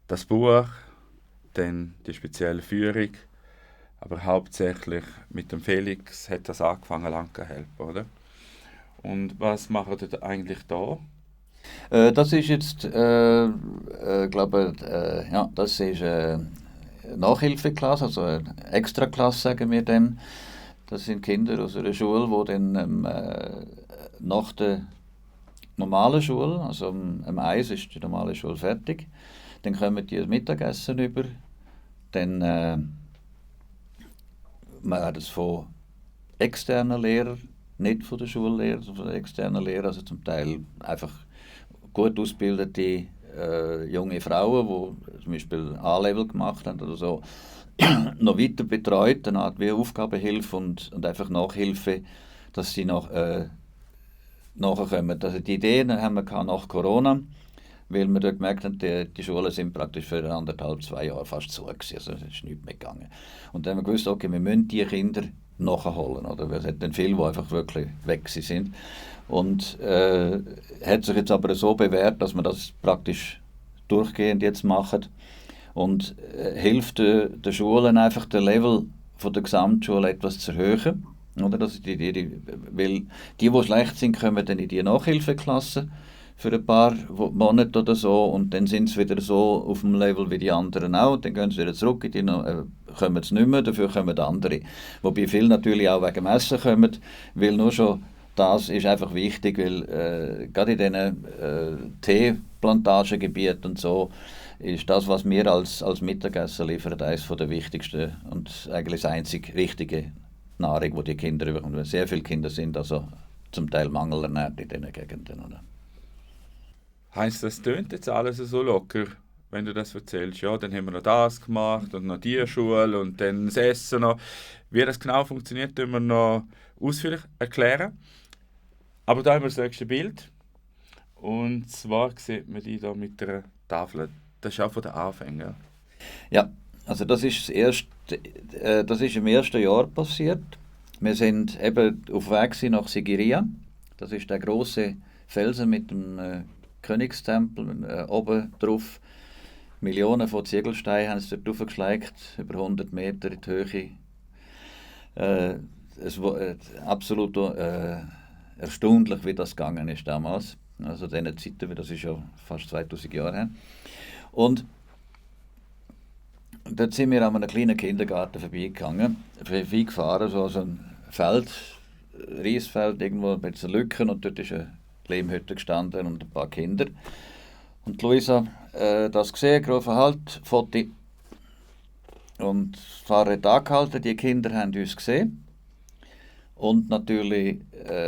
Speaker 1: das Buch, dann die spezielle Führung, aber hauptsächlich mit dem Felix hat das angefangen, Lanka Help, oder? Und was macht ihr eigentlich da?
Speaker 2: Das ist jetzt, glaube ja, das ist eine Nachhilfeklasse, also eine Extraklasse, sagen wir dem. Das sind Kinder aus einer Schule, die dann nach der normalen Schule, also am 1 ist die normale Schule fertig, dann kommen die Mittagessen über, dann werden es von externen Lehrern, nicht von den Schullehrern, sondern von den externen Lehrern, also zum Teil einfach gut ausgebildete junge Frauen, die zum Beispiel A-Level gemacht haben oder so, noch weiter betreut, eine Art wie Aufgabenhilfe und einfach Nachhilfe, dass sie nachkommen. Also die Ideen haben wir nach Corona, weil wir dort gemerkt haben, die Schulen sind praktisch für 1,5-2 Jahre fast zu gewesen, also es ist nichts mehr gegangen. Und dann haben wir gewusst, okay, wir müssen die Kinder nachholen, oder? Weil es hat dann viele, die einfach wirklich weg sind. Und hat sich jetzt aber so bewährt, dass wir das praktisch durchgehend jetzt machen und hilft den Schulen einfach den Level von der Gesamtschule etwas zu erhöhen. Oder? Weil die schlecht sind, kommen dann in die Nachhilfeklasse für ein paar Monate oder so und dann sind sie wieder so auf dem Level wie die anderen auch. Dann gehen sie wieder zurück, kommen sie nicht mehr, dafür kommen andere. Wobei viele natürlich auch wegen dem Essen kommen, weil nur schon das ist einfach wichtig, weil gerade in diesen Teeplantagengebieten und so ist das, was wir als Mittagessen liefern, eines der wichtigsten und eigentlich das einzig richtige Nahrung, die die Kinder bekommen. Sehr viele Kinder sind also zum Teil mangelernährt in diesen Gegenden. Oder?
Speaker 1: Heisst, das tönt jetzt alles so locker, wenn du das erzählst? Ja, dann haben wir noch das gemacht und noch die Schule und dann das Essen noch. Wie das genau funktioniert, können wir noch ausführlich erklären. Aber da haben wir das nächste Bild. Und zwar sieht man die da mit der Tafel. Das ist auch von den Anfängern.
Speaker 2: Ja, also das ist im ersten Jahr passiert. Wir sind eben auf Weg nach Sigiriya. Das ist der große Felsen mit dem Königstempel. Oben drauf Millionen von Ziegelsteinen haben sie dort draufgeschleicht, über 100 Meter in die Höhe. Es war absolut erstaunlich, wie das gegangen ist damals. Also diese Zeiten, das ist ja fast 2000 Jahre her. Und dort sind wir an einem kleinen Kindergarten vorbeigefahren, so ein Feld, Reisfeld, irgendwo mit so Lücken und dort ist eine Lehmhütte gestanden und ein paar Kinder. Und Luisa das gesehen, gerufen, halt, Foto. Und das Fahrer hat angehalten, die Kinder haben uns gesehen. Und natürlich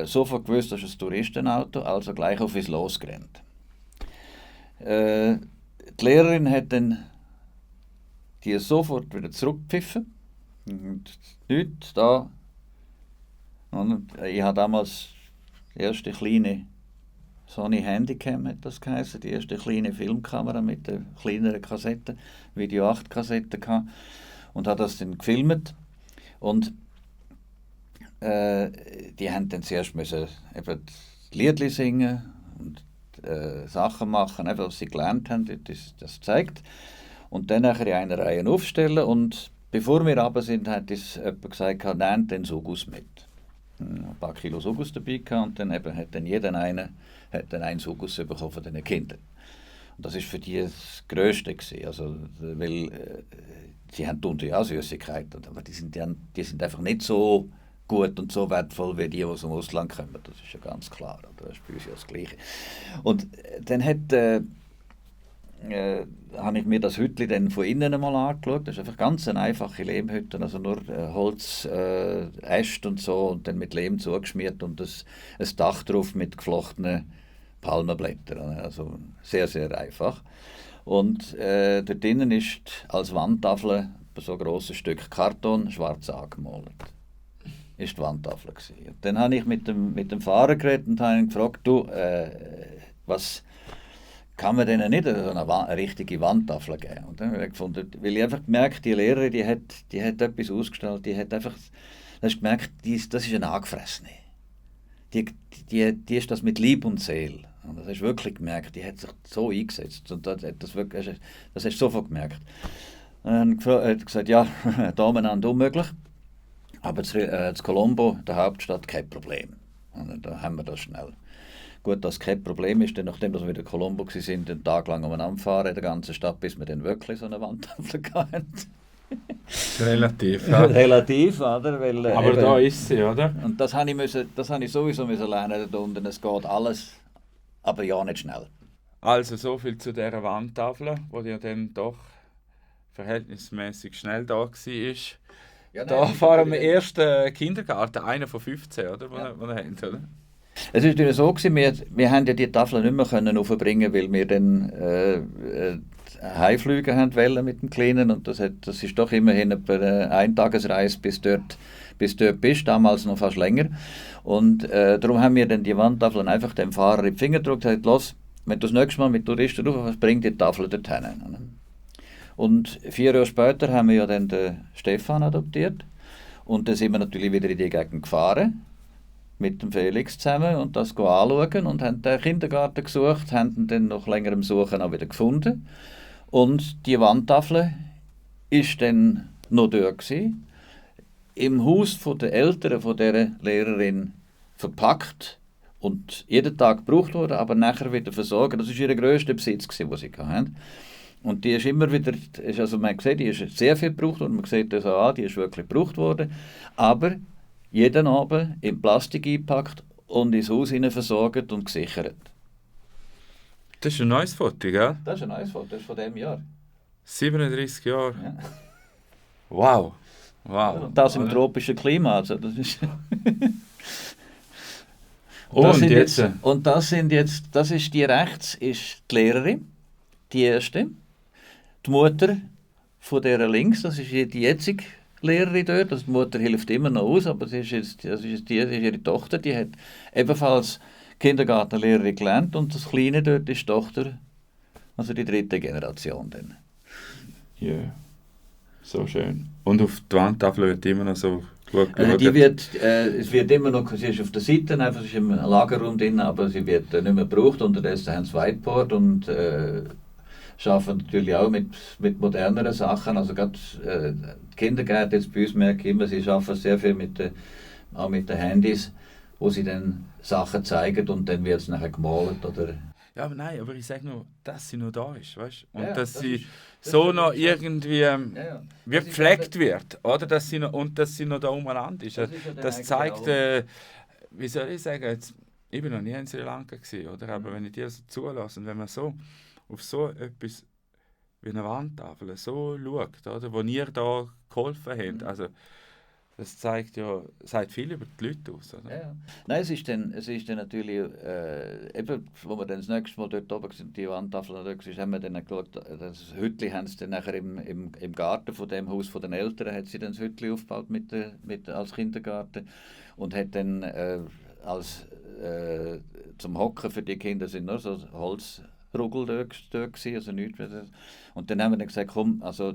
Speaker 2: sofort gewusst, das ist ein Touristenauto, also gleich auf uns losgerannt. Die Lehrerin hat dann die sofort wieder zurückgepfiffen. Und nichts da. Und ich habe damals die erste kleine Sony Handycam, hat das geheißen, die erste kleine Filmkamera mit der kleineren Kassette, Video 8 Kassette gehabt, und habe das dann gefilmt. Und die haben dann zuerst müssen eben Liedli singen und Sachen machen, einfach, was sie gelernt haben, das zeigt. Und dann nachher in einer Reihe aufstellen. Und bevor wir runter sind, hat uns jemand gesagt, nehmt den Sugus mit. Ein paar Kilo Sugus dabei gehabt, und dann eben hat dann jeder einen Sugus bekommen von diesen Kindern. Und das war für die das Grösste gewesen. Also, weil sie haben ja auch Süßigkeiten, aber die sind einfach nicht so gut und so wertvoll wie die aus dem Ausland kommen. Das ist ja ganz klar. Das ist bei uns ja das Gleiche. Und dann habe ich mir das Hütli dann von innen einmal angeschaut. Das ist einfach ganz eine einfache Lehmhütte, also nur Holz, Äste und so und dann mit Lehm zugeschmiert und ein Dach drauf mit geflochtenen Palmenblättern. Also sehr, sehr einfach. Und dort drinnen ist als Wandtafel so ein grosses Stück Karton schwarz angemalt. Ist die Wandtafel gewesen. Und dann habe ich mit dem Fahrer geredet und habe ihn gefragt, du, was kann man denen nicht eine richtige Wandtafel geben? Und dann habe ich gefunden, weil ich einfach gemerkt, die Lehrerin, die hat etwas ausgestellt, die hat einfach, du hast gemerkt, das ist eine Angefressene. Die ist das mit Lieb und Seele. Und das hast du wirklich gemerkt, die hat sich so eingesetzt. Und das hast du sofort gemerkt. Und dann hat gesagt, ja, da umeinander unmöglich. Aber zu Colombo, der Hauptstadt, kein Problem. Und da haben wir das schnell. Gut, das kein Problem ist, denn nachdem wir wieder in Colombo waren, einen Tag lang umeinander fahren in der ganzen Stadt, bis wir dann wirklich so eine Wandtafel hatten.
Speaker 1: Relativ, ja.
Speaker 2: Relativ, oder? Weil,
Speaker 1: aber eben, da ist sie, oder?
Speaker 2: Und das habe ich sowieso lernen da unten. Es geht alles, aber ja nicht schnell.
Speaker 1: Also so viel zu dieser Wandtafel, die ja dann doch verhältnismäßig schnell da war. Ja, da fahren wir erst Kindergarten, einer von 15, oder? Ja. Wo wir haben, oder?
Speaker 2: Es war natürlich so, wir haben ja die Tafel nicht mehr aufbringen, weil wir dann heimfliegen wollen mit dem Kleinen und das ist doch immerhin etwa eine Eintagesreise bis dort bist, damals noch fast länger. Und darum haben wir dann die Wandtafeln einfach dem Fahrer in die Finger gedrückt und gesagt, los, wenn du das nächste Mal mit Touristen rufst, bring die Tafel dorthin. Und 4 Jahre später haben wir ja dann den Stefan adoptiert und dann sind wir natürlich wieder in die Gegend gefahren mit dem Felix zusammen und das anschauen und haben den Kindergarten gesucht, haben ihn dann nach längerem Suchen auch wieder gefunden. Und die Wandtafel ist dann noch dort gewesen, im Haus der Eltern von dieser Lehrerin verpackt und jeden Tag gebraucht wurde, aber nachher wieder versorgt. Das war ihr grösster Besitz, den sie hatten. Und die ist immer wieder, also man sieht, die ist sehr viel gebraucht und man sieht das auch an, die ist wirklich gebraucht worden, aber jeden Abend in Plastik eingepackt und ins Haus hinein versorgt und gesichert.
Speaker 1: Das ist ein neues Foto, gell?
Speaker 2: Das ist ein neues Foto, das ist von diesem Jahr.
Speaker 1: 37 Jahre.
Speaker 2: Ja.
Speaker 1: Wow.
Speaker 2: Und das im tropischen Klima. Also das ist das ist die rechts, ist die Lehrerin, die erste. Die Mutter von der links, das ist die jetzige Lehrerin dort. Also die Mutter hilft immer noch aus, aber das ist ihre Tochter, die hat ebenfalls Kindergartenlehrerin gelernt und das Kleine dort ist die Tochter, also die 3. Generation dann.
Speaker 1: Ja, so schön. Und auf die Wandtafel wird immer noch so gut geschaut?
Speaker 2: Es wird immer noch, sie ist auf der Seite, einfach, sie ist im Lagerraum drin, aber sie wird nicht mehr gebraucht. Unterdessen haben sie Whiteboard und arbeiten natürlich auch mit moderneren Sachen. Also gerade die Kindergärten jetzt bei uns merke ich immer, sie arbeiten sehr viel auch mit den Handys, wo sie dann Sachen zeigen und dann wird es nachher gemalt oder...
Speaker 1: Ja, aber ich sage nur, dass sie noch da ist, weißt? Und
Speaker 2: Ja,
Speaker 1: dass
Speaker 2: das
Speaker 1: sie
Speaker 2: ist
Speaker 1: so noch irgendwie wie
Speaker 2: Das ist
Speaker 1: gepflegt
Speaker 2: ja
Speaker 1: wird, oder? Dass sie noch da umeinander ist.
Speaker 2: Das ist ja dann
Speaker 1: Das
Speaker 2: eigentlich
Speaker 1: zeigt,
Speaker 2: auch-
Speaker 1: wie soll ich sagen, jetzt, ich bin noch nie in Sri Lanka gewesen, oder? Aber wenn ich dir so zulasse und wenn man so auf so etwas wie eine Wandtafel so schaut, oder? Wo ihr da geholfen habt, also das sagt viel über die Leute aus, oder?
Speaker 2: Ja. Nein, es ist dann natürlich, eben, wo wir dann das nächste Mal dort oben sind, die Wandtafel dort war, haben wir dann geschaut, das Hütli haben sie dann nachher im Garten von dem Haus von den Eltern, hat sie dann das Hütli aufgebaut als Kindergarten und hat dann zum Hocken für die Kinder sind nur so Holzrugel dort gewesen, also nichts mehr. Und dann haben wir dann gesagt, komm, also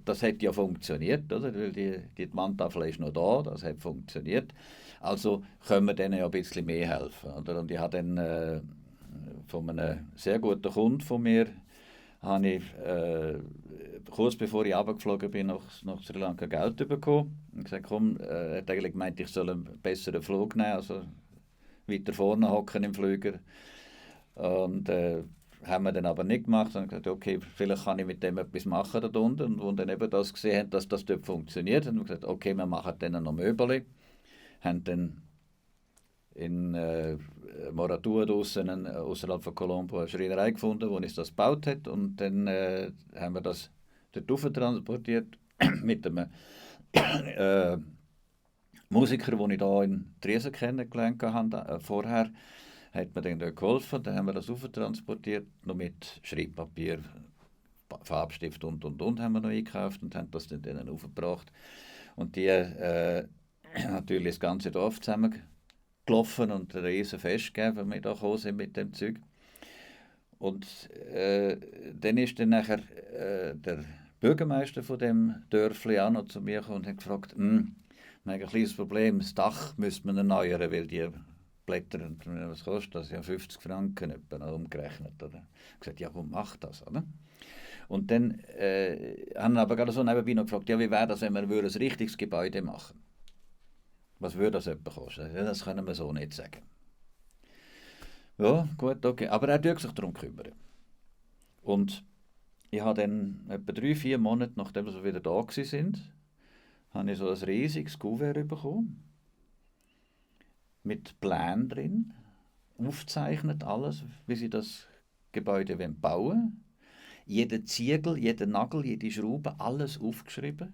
Speaker 2: das hat ja funktioniert, oder? Weil die Wandtafel ist noch da, das hat funktioniert. Also können wir denen ja ein bisschen mehr helfen, oder? Und ich habe dann von einem sehr guten Kunden von mir, habe ich kurz bevor ich runtergeflogen bin nach Sri Lanka Geld bekommen. Und gesagt, komm, er hat eigentlich gemeint, ich soll einen besseren Flug nehmen, also weiter vorne hocken im Flüger. Und haben wir dann aber nicht gemacht, sondern gesagt, okay, vielleicht kann ich mit dem etwas machen da unten. Und dann eben das gesehen haben, dass das dort funktioniert, haben wir gesagt, okay, wir machen dann noch Möbel. Haben dann in Moratua draussen außerhalb von Colombo eine Schreinerei gefunden, wo uns das gebaut hat. Und dann haben wir das dort transportiert mit einem Musiker, den ich hier in Triesen kennengelernt habe, vorher. Hat mir dann dort geholfen, dann haben wir das transportiert, noch mit Schreibpapier, Farbstift und haben wir noch eingekauft und haben das dann denen aufgebracht. Und die natürlich das ganze Dorf zusammengelaufen und ein riesen Fest gegeben, wenn wir da gekommen sind mit dem Zeug. Und dann ist dann nachher der Bürgermeister von dem Dörfli auch noch zu mir gekommen und hat gefragt, wir haben ein kleines Problem, das Dach müsste man erneuern, weil die Blätter, was kostet das? Ja, 50 Franken etwa umgerechnet. Oder? Ich habe gesagt, ja komm, mach das. Oder? Und dann haben wir aber gerade so nebenbei noch gefragt, ja, wie wäre das, wenn wir ein richtiges Gebäude machen? Was würde das etwa kosten? Ja, das können wir so nicht sagen. Ja, gut, okay. Aber er tut sich darum kümmern. Und ich habe dann etwa 3-4 Monate, nachdem wir wieder da waren, habe ich so ein riesiges Kuvert bekommen. Mit Plänen drin, aufzeichnet alles, wie sie das Gebäude bauen wollen. Jeden Ziegel, jeden Nagel, jede Schraube, alles aufgeschrieben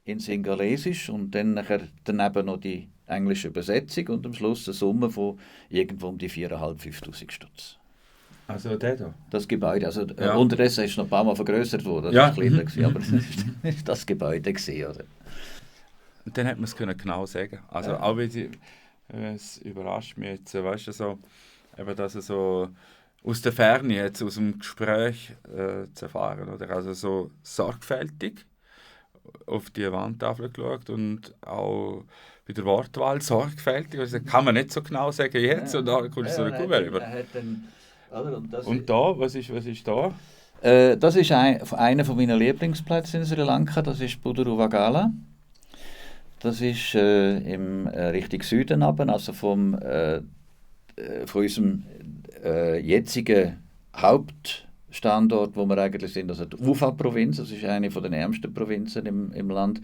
Speaker 2: in Singalesisch und dann nachher daneben noch die englische Übersetzung und am Schluss eine Summe von irgendwo um die 4'500–5'000 Stutz.
Speaker 1: Also der da?
Speaker 2: Das Gebäude. Also
Speaker 1: Ja.
Speaker 2: unterdessen ist es noch ein paar Mal vergrößert worden. Das
Speaker 1: Ja.
Speaker 2: war kleiner, gewesen, aber es ist das Gebäude gewesen, oder?
Speaker 1: Und dann hat man es genau sagen. Also
Speaker 2: Ja.
Speaker 1: auch es überrascht mich jetzt, weißt du, so, eben, dass er so aus der Ferne jetzt, aus dem Gespräch zu erfahren, oder? Also so sorgfältig auf die Wandtafel geschaut und auch bei der Wortwahl sorgfältig. Also kann man nicht so genau sagen jetzt, und da kommt so eine Kuvert über. Und da, was ist da?
Speaker 2: Das ist einer von meinen Lieblingsplätze in Sri Lanka, das ist Buduruvagala. Das ist im Richtung Süden runter, also von unserem jetzigen Hauptstandort, wo wir eigentlich sind, also die Ufa-Provinz, das ist eine von den ärmsten Provinzen im Land.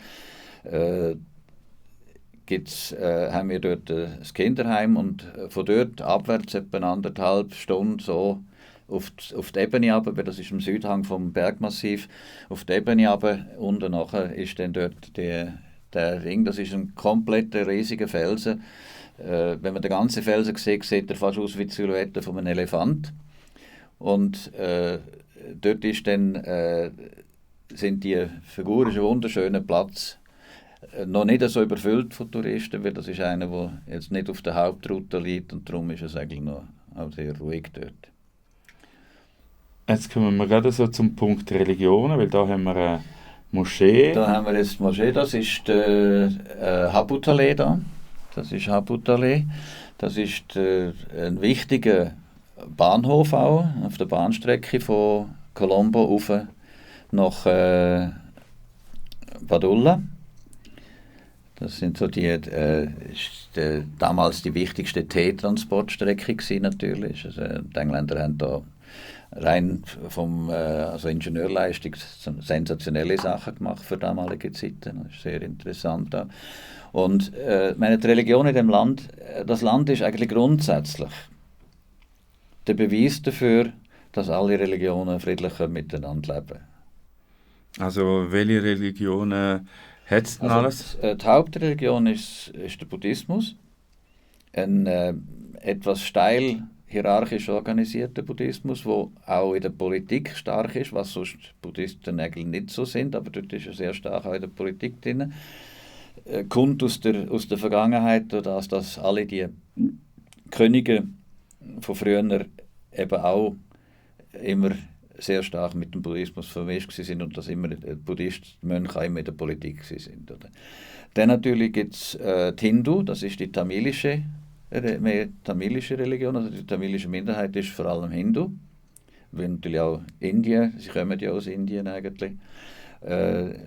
Speaker 2: Haben wir dort das Kinderheim und von dort abwärts etwa 1,5 Stunden so auf die Ebene runter, weil das ist am Südhang vom Bergmassiv, auf die Ebene runter. Unten nachher ist dann dort der Ring, das ist ein kompletter riesiger Felsen. Wenn man den ganzen Felsen sieht, sieht er fast aus wie die Silhouette von einem Elefant. Und dort ist dann, sind die Figuren ein wunderschöner Platz. Noch nicht so überfüllt von Touristen, weil das ist einer, der jetzt nicht auf der Hauptroute liegt und darum ist es eigentlich noch auch sehr ruhig dort.
Speaker 1: Jetzt kommen wir gerade so zum Punkt Religionen, weil da haben wir eine Moschee.
Speaker 2: Da haben wir jetzt die Moschee, das ist Habutale da. Das ist Habutale. Das ist ein wichtiger Bahnhof auch, auf der Bahnstrecke von Colombo rauf nach Badulla. Das sind so damals die wichtigste Teetransportstrecke gewesen, natürlich. Also, die Engländer haben da rein also Ingenieurleistung sensationelle Sachen gemacht für damalige Zeiten. Das ist sehr interessant. Auch. Und die Religion in dem Land, das Land ist eigentlich grundsätzlich der Beweis dafür, dass alle Religionen friedlich miteinander leben.
Speaker 1: Also welche Religionen hat es denn alles?
Speaker 2: Die Hauptreligion ist der Buddhismus. Ein etwas steil hierarchisch organisierter Buddhismus, der auch in der Politik stark ist, was sonst Buddhisten eigentlich nicht so sind, aber dort ist er sehr stark auch in der Politik drin. Kommt aus der Vergangenheit, dass alle die Könige von früher eben auch immer sehr stark mit dem Buddhismus vermischt sind und dass immer Buddhisten-Mönche auch immer in der Politik sind. Oder? Dann natürlich gibt es die Hindu, das ist die tamilische Religion, also die tamilische Minderheit ist vor allem Hindu, weil natürlich auch Indien, sie kommen ja aus Indien eigentlich,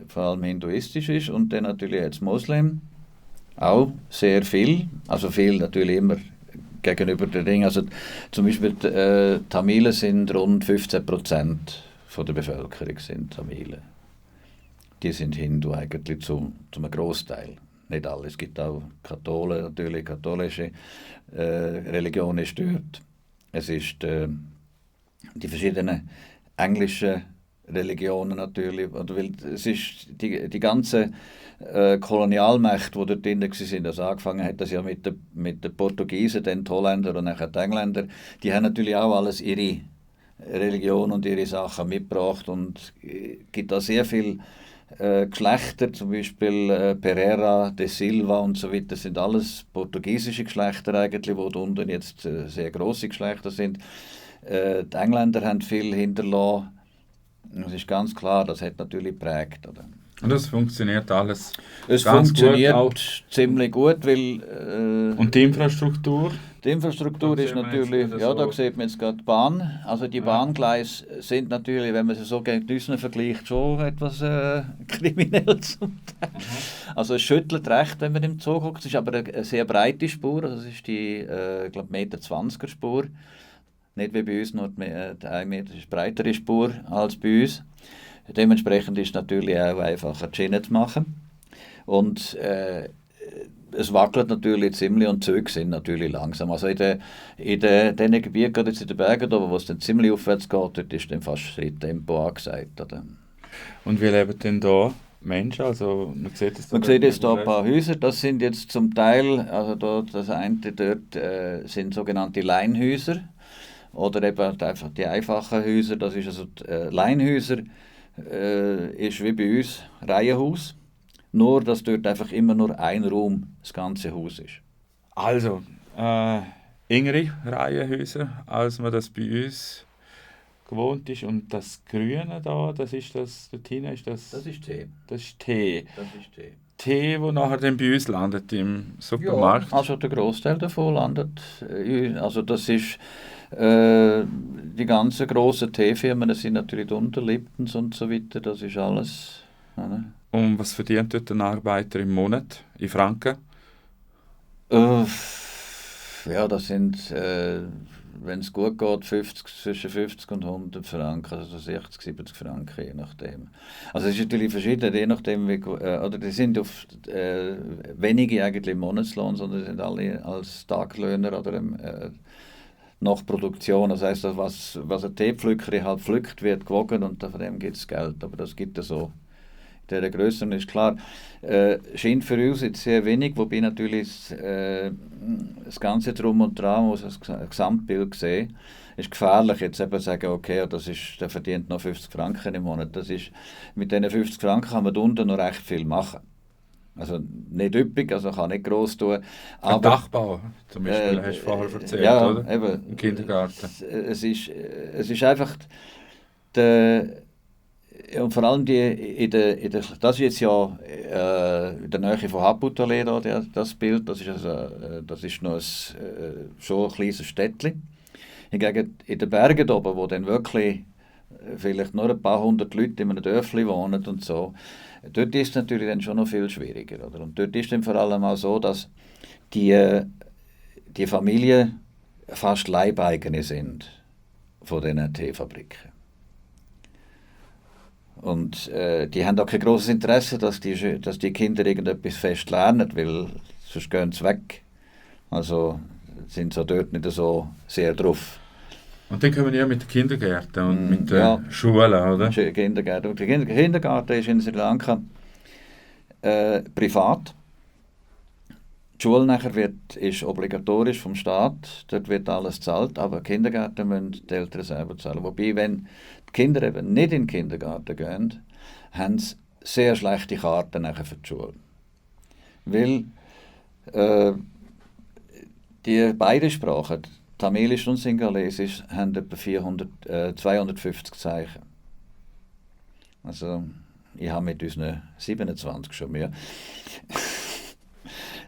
Speaker 2: vor allem hinduistisch ist, und dann natürlich jetzt Moslem, auch sehr viel, also viel natürlich immer gegenüber den Dingen, also zum Beispiel Tamilen sind rund 15% von der Bevölkerung sind Tamilen. Die sind Hindu eigentlich zum Großteil. Nicht alle. Es gibt auch Katholen, natürlich katholische Religion ist dort. Es ist die verschiedenen englischen Religionen natürlich. Weil es ist die ganze Kolonialmächte, die dort drin waren, also angefangen hat das ja mit den Portugiesen, dann die Holländer und nachher die Engländer, die haben natürlich auch alles ihre Religion und ihre Sachen mitgebracht und gibt da sehr viel Geschlechter, zum Beispiel Pereira, de Silva und so weiter, sind alles portugiesische Geschlechter eigentlich, wo unten jetzt sehr grosse Geschlechter sind. Die Engländer haben viel hinterlassen. Das ist ganz klar, das hat natürlich geprägt. Oder?
Speaker 1: Und das funktioniert alles
Speaker 2: es
Speaker 1: ganz
Speaker 2: funktioniert
Speaker 1: gut auch.
Speaker 2: Ziemlich gut, weil...
Speaker 1: Und die Infrastruktur?
Speaker 2: Die Infrastruktur ist natürlich, ja, da sieht man jetzt gerade die Bahn. Also die Bahngleise sind natürlich, wenn man sie so gegen Düsen vergleicht, schon etwas kriminell zum Teil. Also es schüttelt recht, wenn man im Zug guckt. Es ist aber eine sehr breite Spur, also es ist die, glaube 1,20 Meter Spur. Nicht wie bei uns, nur die 1 Meter ist breitere Spur als bei uns. Dementsprechend ist es natürlich auch einfacher, die Schiene zu machen. Und es wackelt natürlich ziemlich und die Züge sind natürlich langsam. Also in den Gebieten, gerade jetzt in den Bergen, wo es dann ziemlich aufwärts geht, dort ist dann fast Schritttempo angesagt. Oder?
Speaker 1: Und wie leben denn da Menschen? Also, man sieht
Speaker 2: jetzt hier ein paar Häuser. Das sind jetzt zum Teil, also da, das eine dort sind sogenannte Leinhäuser, Oder eben einfach die einfachen Häuser, das ist also Leinhäuser, ist wie bei uns Reihenhaus. Nur, dass dort einfach immer nur ein Raum das ganze Haus ist.
Speaker 1: Also, engere Reihenhäuser, als man das bei uns gewohnt ist. Und das Grüne da, das ist das, dort hinten ist das...
Speaker 2: Das ist Tee.
Speaker 1: Das ist Tee.
Speaker 2: Das ist Tee.
Speaker 1: Tee, der nachher dann bei uns landet im
Speaker 2: Ja,
Speaker 1: Supermarkt.
Speaker 2: also der Großteil davon landet. Also das ist die ganzen grossen Teefirmen, das sind natürlich die Unterliptons und so weiter, das ist alles. Oder?
Speaker 1: Und was verdient dort ein Arbeiter im Monat in Franken?
Speaker 2: Ja, das sind, wenn es gut geht, zwischen 50 und 100 Franken, also 60, 70 Franken, je nachdem. Also es ist natürlich verschieden, je nachdem, oder die sind oft wenige eigentlich im Monatslohn, sondern die sind alle als Taglöhner oder nach Produktion. Das heisst, was ein Teepflücker halt pflückt, wird gewogen und von dem gibt es Geld, aber das gibt es so. In dieser Größe ist klar, scheint für uns jetzt sehr wenig, wobei natürlich das Ganze drum und dran muss das Gesamtbild sehen. Ist gefährlich jetzt eben sagen, okay, der verdient noch 50 Franken im Monat. Mit diesen 50 Franken kann man da unten noch recht viel machen. Also nicht üppig, also kann nicht gross tun.
Speaker 1: Ein Dachbau zum Beispiel, hast du vorher erzählt,
Speaker 2: ja,
Speaker 1: oder?
Speaker 2: Eben,
Speaker 1: Im Kindergarten.
Speaker 2: Es ist einfach und vor allem das ist jetzt ja in der Nähe von Haputalera, das Bild, das ist noch schon ein kleines Städtchen. Hingegen in den Bergen oben, wo dann wirklich vielleicht nur ein paar hundert Leute in einem Dörfli wohnen und so, dort ist es natürlich dann schon noch viel schwieriger. Oder? Und dort ist dann vor allem auch so, dass die Familien fast Leibeigene sind von diesen Teefabriken. Und die haben auch kein grosses Interesse, dass die Kinder irgendetwas fest lernen, weil sonst gehen sie weg. Also sind sie dort nicht so sehr drauf.
Speaker 1: Und dann kommen wir mit den Kindergärten und mit den Schulen, oder?
Speaker 2: Kindergarten. Und der Kindergarten ist in Sri Lanka privat. Die Schule nachher ist obligatorisch vom Staat, dort wird alles gezahlt, aber Kindergärten müssen die Eltern selber zahlen. Wobei, wenn die Kinder eben nicht in den Kindergarten gehen, haben sie sehr schlechte Karten nachher für die Schule. Weil die beiden Sprachen, Tamilisch und Singalesisch, haben etwa 250 Zeichen. Also ich habe mit unseren 27 schon mehr.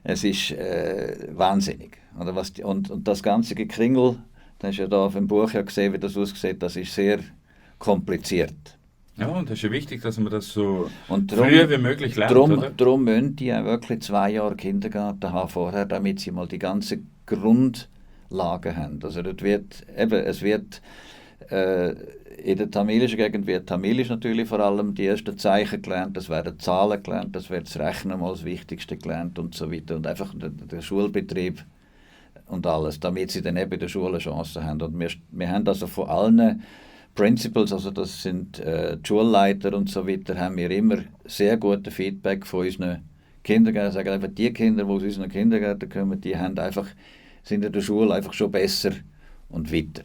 Speaker 2: Es ist wahnsinnig. Oder und das ganze Gekringel, das hast du ja da auf dem Buch ja gesehen, wie das aussieht, das ist sehr kompliziert.
Speaker 1: Ja, und es ist ja wichtig, dass man das so früh wie möglich lernt, oder?
Speaker 2: Darum müssen die auch wirklich 2 Jahre Kindergarten haben vorher, damit sie mal die ganze Grundlagen haben. Also dort in der tamilischen Gegend wird Tamilisch natürlich vor allem die ersten Zeichen gelernt, es werden Zahlen gelernt, es wird das Rechnen mal das Wichtigste gelernt und so weiter. Und einfach der Schulbetrieb und alles, damit sie dann eben in der Schule Chancen haben. Und wir haben also von allen Principals, also das sind die Schulleiter und so weiter, haben wir immer sehr gutes Feedback von unseren Kindergärten. Sagen einfach, die Kinder, die aus unseren Kindergärten kommen, die sind in der Schule einfach schon besser und weiter.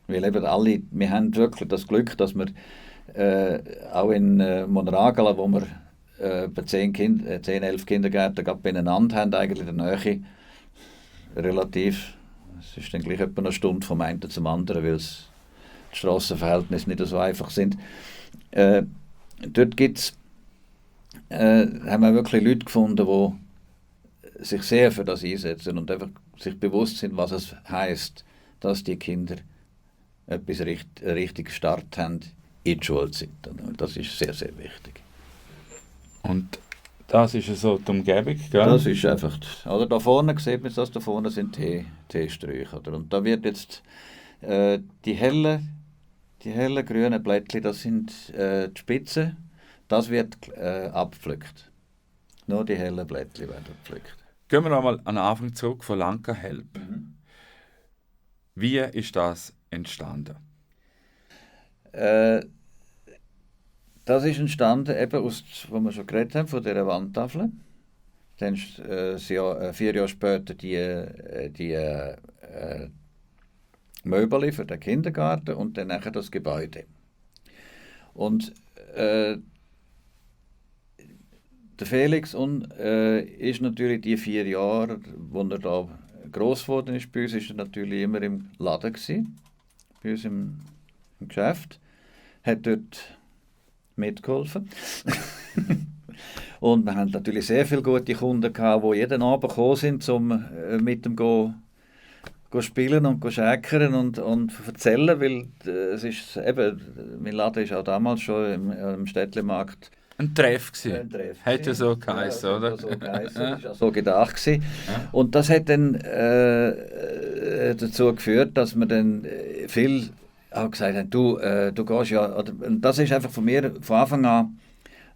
Speaker 2: Weil eben wir haben wirklich das Glück, dass wir auch in Monragala, wo wir bei 10, 11 Kindergärten gerade beieinander haben, eigentlich in der Nähe, relativ, es ist dann gleich etwa eine Stunde vom einen zum anderen, weil die Strassenverhältnisse nicht so einfach sind. Dort haben wir wirklich Leute gefunden, die sich sehr für das einsetzen und einfach sich bewusst sind, was es heisst, dass die Kinder einen richtigen Start haben in die Schulzeit. Das ist sehr, sehr wichtig.
Speaker 1: Und das ist so die Umgebung, gell?
Speaker 2: Das ist einfach, oder da vorne sieht man das, da vorne sind Teesträuche. Und da wird jetzt die hellen grünen Blättchen, das sind die Spitzen, das wird abgepflückt. Nur die hellen Blättchen werden gepflückt.
Speaker 1: Gehen wir nochmal an den Anfang zurück von Lanka Help. Wie ist das entstanden?
Speaker 2: Das ist entstanden eben aus, wo wir schon geredet haben, von dieser Wandtafel. Dann 4 Jahre später die Möbel für den Kindergarten und dann nachher das Gebäude. Und der Felix ist natürlich die 4 Jahre, wo er da gross geworden ist, bei uns ist er natürlich immer im Laden gewesen, bei uns im Geschäft, hat dort mitgeholfen. Und wir haben natürlich sehr viele gute Kunden gehabt, die jeden Abend gekommen sind, um mit dem go spielen und schäkern und erzählen, weil es ist eben, mein Laden war auch damals schon im Städtlemarkt
Speaker 1: ein Treff gewesen. Hätte so geheißen,
Speaker 2: ja,
Speaker 1: oder?
Speaker 2: So geheißen, das war so gedacht gewesen.
Speaker 1: Ja.
Speaker 2: Und das hat dann dazu geführt, dass wir dann viel auch gesagt haben, du gehst ja, und das ist einfach von mir von Anfang an,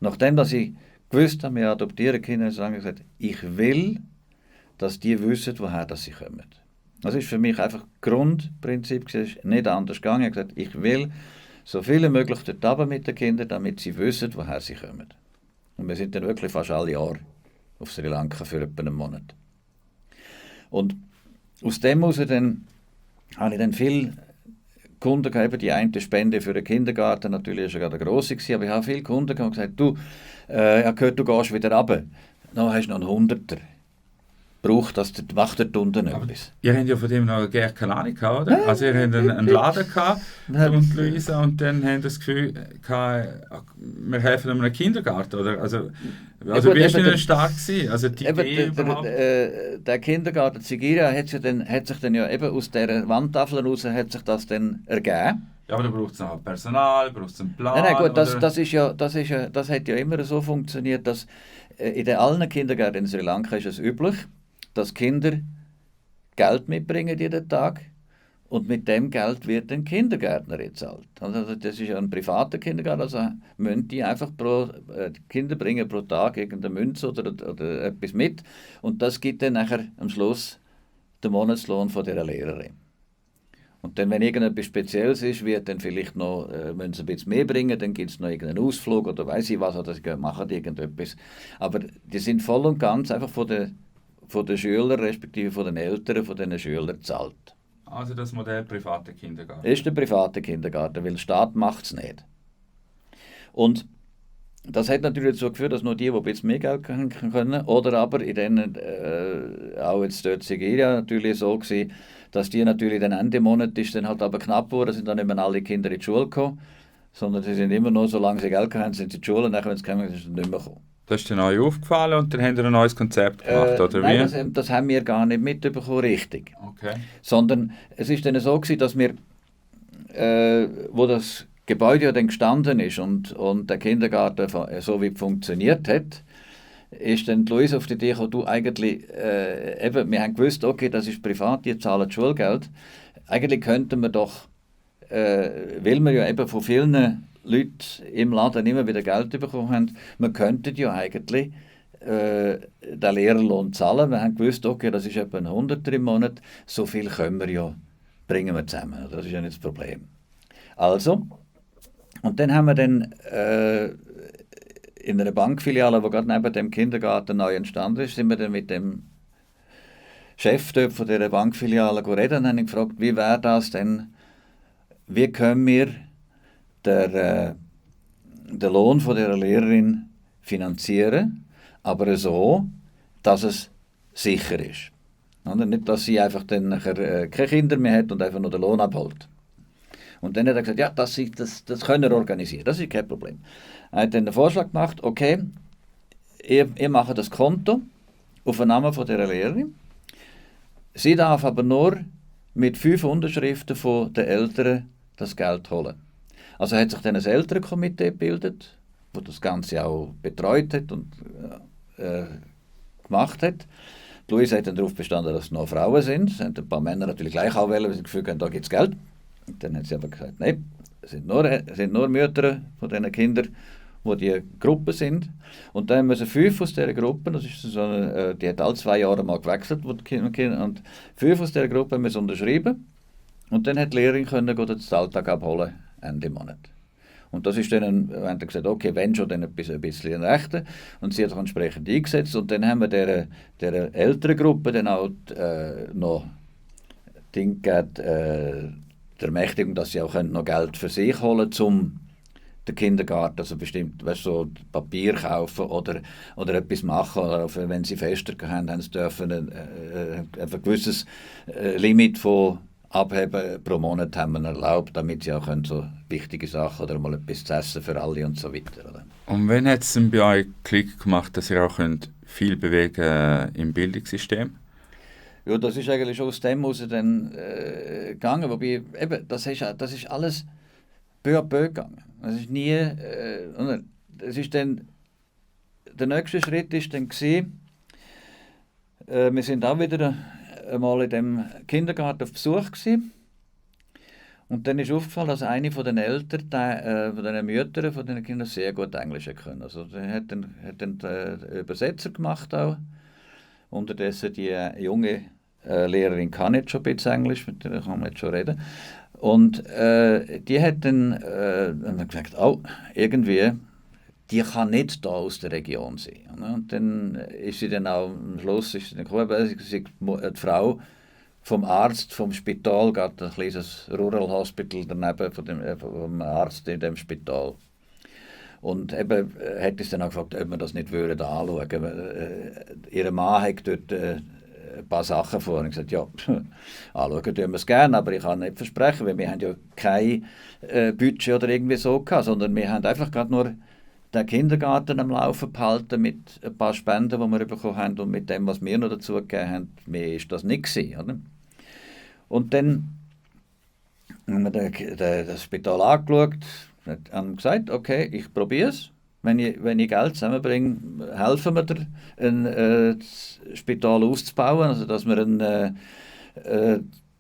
Speaker 2: nachdem dass ich gewusst habe, wir adoptieren Kinder, habe ich gesagt, ich will, dass die wissen, woher dass sie kommen. Das ist für mich einfach Grundprinzip, es ist nicht anders gegangen. Ich habe gesagt, ich will so viel wie möglich dort runter mit den Kindern, damit sie wissen, woher sie kommen. Und wir sind dann wirklich fast alle Jahre auf Sri Lanka für etwa einen Monat. Und aus dem heraus habe ich dann viele Kunden gehabt, die eine Spende für den Kindergarten, natürlich ist ja gerade eine grosse gewesen, aber ich habe viele Kunden gehabt und gesagt, du, ich habe gehört, du gehst wieder runter. Dann hast du noch einen Hunderter. Braucht das, macht dort unten etwas.
Speaker 1: Ihr habt ja von dem noch gar keine Ahnung gehabt, oder? Also ihr habt einen Laden gehabt, du und Luisa, und dann habt ihr das Gefühl gehabt, wir helfen einem Kindergarten, oder? Also
Speaker 2: gut,
Speaker 1: wie ist denn stark gewesen? Also die Idee
Speaker 2: überhaupt? Der Kindergarten Zigira hat sich dann ja eben aus dieser Wandtafel raus hat sich das dann ergeben.
Speaker 1: Ja, aber da braucht es noch Personal, braucht es einen Plan.
Speaker 2: Nein, gut, das hat ja immer so funktioniert, dass in allen Kindergärten in Sri Lanka ist es üblich, dass Kinder Geld mitbringen jeden Tag und mit dem Geld wird ein Kindergärtner gezahlt. Also das ist ja ein privater Kindergarten, also müssen die einfach die Kinder bringen pro Tag irgendeine Münze oder etwas mit und das gibt dann nachher am Schluss den Monatslohn von dieser Lehrerin. Und dann, wenn irgendetwas Spezielles ist, wird dann vielleicht noch, müssen sie ein bisschen mehr bringen, dann gibt es noch irgendeinen Ausflug oder weiß ich was, oder sie machen irgendetwas. Aber die sind voll und ganz einfach von den Schülern, respektive von den Eltern von diesen Schülern gezahlt.
Speaker 1: Also das Modell private Kindergarten?
Speaker 2: Ist der private Kindergarten, weil der Staat macht es nicht. Und das hat natürlich dazu geführt, dass nur die ein bisschen mehr Geld können, oder aber in denen, auch jetzt dort Sigeria natürlich so gewesen, dass die natürlich dann Ende Monat ist dann halt aber knapp geworden, sind dann nicht mehr alle Kinder in die Schule gekommen, sondern sie sind immer nur, solange sie Geld haben, sind sie in die Schule und dann, wenn sie kommen, sind sie nicht mehr gekommen.
Speaker 1: Das ist dir neu aufgefallen und dann haben wir ein neues Konzept gemacht, oder
Speaker 2: nein,
Speaker 1: wie?
Speaker 2: Das haben wir gar nicht mitbekommen, richtig.
Speaker 1: Okay.
Speaker 2: Sondern es ist dann so gewesen, dass wir, wo das Gebäude ja dann gestanden ist und der Kindergarten so wie funktioniert hat, ist dann Luisa auf die Idee gekommen, du eigentlich, wir haben gewusst, okay, das ist privat, die zahlen Schulgeld. Eigentlich könnten wir doch, weil wir ja eben von vielen Leuten im Laden immer wieder Geld bekommen haben, wir könnten ja eigentlich den Lehrerlohn zahlen. Wir haben gewusst, okay, das ist etwa ein 100er im Monat, so viel können wir ja, bringen wir zusammen. Das ist ja nicht das Problem. Also, und dann haben wir dann in einer Bankfiliale, die gerade neben dem Kindergarten neu entstanden ist, sind wir dann mit dem Chef dort von dieser Bankfiliale reden und haben ihn gefragt, wie wäre das denn, wie können wir den Lohn von dieser Lehrerin finanzieren, aber so, dass es sicher ist. Und nicht, dass sie einfach dann nachher keine Kinder mehr hat und einfach nur den Lohn abholt. Und dann hat er gesagt, ja, das können wir organisieren, das ist kein Problem. Er hat dann den Vorschlag gemacht, okay, ihr macht das Konto auf den Namen von dieser Lehrerin. Sie darf aber nur mit 5 Unterschriften von den Eltern das Geld holen. Also hat sich dann ein Elternkomitee gebildet, das das Ganze auch betreut hat und gemacht hat. Luisa hat dann darauf bestanden, dass es noch Frauen sind. Es haben ein paar Männer natürlich gleich auch wollen, weil sie das Gefühl haben, da gibt es Geld. Und dann hat sie aber gesagt, nein, es sind nur Mütter von diesen Kindern, die Gruppe sind. Und dann müssen 5 aus dieser Gruppe, das ist so eine, die hat alle 2 Jahre mal gewechselt, wo die Kinder, und 5 aus dieser Gruppe müssen unterschreiben. Und dann hat die Lehrerin können den Alltag abholen, Ende Monat. Und das ist dann, wir haben gesagt, okay, wenn schon, dann ein bisschen Rechte. Und sie hat sich entsprechend eingesetzt. Und dann haben wir dieser älteren Gruppe dann auch noch Ding gegeben, die Ermächtigung, dass sie auch noch Geld für sich holen können, um den Kindergarten, also bestimmt, weißt, so Papier kaufen oder etwas machen, oder auch wenn sie Fester haben, haben sie dürfen ein gewisses Limit von abheben pro Monat haben wir erlaubt, damit sie auch können so wichtige Sachen oder mal etwas zu essen für alle und so weiter. Oder?
Speaker 1: Und wann hat es denn bei euch Klick gemacht, dass ihr auch könnt viel bewegen im Bildungssystem?
Speaker 2: Ja, das ist eigentlich schon aus dem heraus dann gegangen, wobei eben, das ist alles peu à peu gegangen. Das ist nie, es ist dann, der nächste Schritt ist dann gewesen, wir sind auch wieder einmal in dem Kindergarten auf Besuch gewesen. Und dann ist aufgefallen, dass eine von den Eltern, von den Müttern von den Kindern sehr gut Englisch können. Also er hat dann den Übersetzer gemacht auch. Unterdessen die junge Lehrerin kann jetzt schon ein bisschen Englisch, mit der kann man jetzt schon reden. Und die hat dann gesagt, oh, irgendwie, die kann nicht da aus der Region sein. Und dann ist sie dann auch, am Schluss ist sie dann gekommen, die Frau vom Arzt, vom Spital, geht ein kleines Rural Hospital daneben vom Arzt in dem Spital. Und eben hat es dann auch gefragt, ob wir das nicht würden anschauen würden. Ihr Mann hat dort ein paar Sachen vor und gesagt, ja, anschauen tun wir es gerne, aber ich kann nicht versprechen, weil wir haben ja kein Budget oder irgendwie so gehabt, sondern wir haben einfach gerade nur den Kindergarten am Laufen behalten mit ein paar Spenden, die wir bekommen haben und mit dem, was wir noch dazu gegeben haben. Mehr ist das nicht gewesen, oder? Und dann haben wir das Spital angeschaut, haben gesagt, okay, ich probiere es. Wenn ich Geld zusammenbringe, helfen wir dir, ein Spital auszubauen, also dass wir eine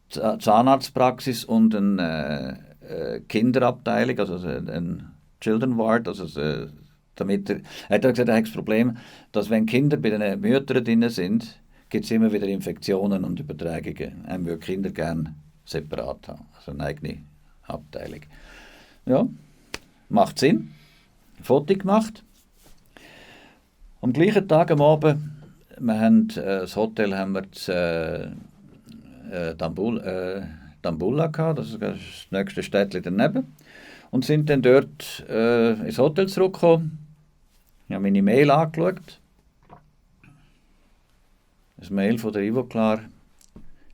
Speaker 2: Zahnarztpraxis und eine Kinderabteilung, also ein Children Ward, also damit er hat gesagt, er hat das Problem, dass wenn Kinder bei den Müttern drin sind, gibt es immer wieder Infektionen und Übertragungen. Er würde Kinder gerne separat haben, also eine eigene Abteilung. Ja, macht Sinn. Foto gemacht. Am gleichen Tag am Abend, das Hotel haben wir Dambulla gehabt, das ist das nächste Städtchen daneben, und sind dann dort ins Hotel zurückgekommen. Ich habe meine Mail angeschaut. Ein Mail von der Ivoclar.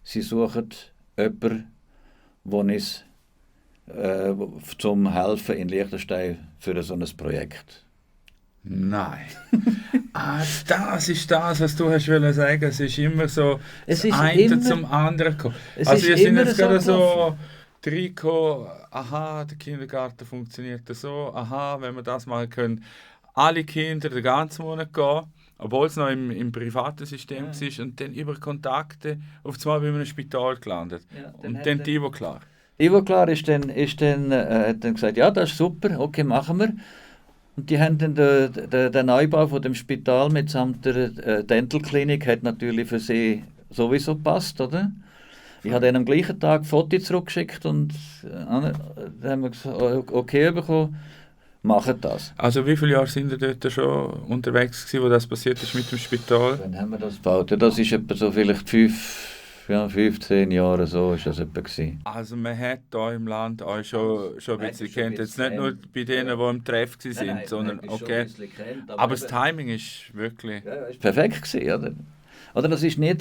Speaker 2: Sie suchen jemanden, der uns zum Helfen in Liechtenstein für so ein Projekt.
Speaker 1: Nein. Das ist das, was du hast wollen sagen. Es ist immer so, das eine zum anderen gekommen. Also wir sind jetzt gerade so reingekommen, aha, der Kindergarten funktioniert so, aha, wenn wir das machen können, alle Kinder den ganzen Monat gehen, obwohl es noch im privaten System war, und dann über Kontakte auf einmal bei einem Spital gelandet. Ja, und dann die Ivoclar.
Speaker 2: Ivoclar hat dann gesagt, ja, das ist super, okay, machen wir. Und die haben dann den Neubau von dem Spital mitsamt der Dentalklinik hat natürlich für sie sowieso gepasst, oder? Ich habe dann am gleichen Tag Fotos zurückgeschickt und dann haben wir gesagt, okay bekommen, machen das.
Speaker 1: Also wie viele Jahre sind ihr dort schon unterwegs gewesen, wo das passiert ist mit dem Spital?
Speaker 2: Wann haben wir das gebaut? Ja, das ist etwa so vielleicht 15 Jahre, so ist das etwa gewesen.
Speaker 1: Also man hat hier im Land euch schon ein bisschen kennt. Jetzt nicht nur bei denen, die im Treff waren, sondern okay. Aber das Timing ist wirklich...
Speaker 2: Ja, ist perfekt gewesen, oder das ist nie,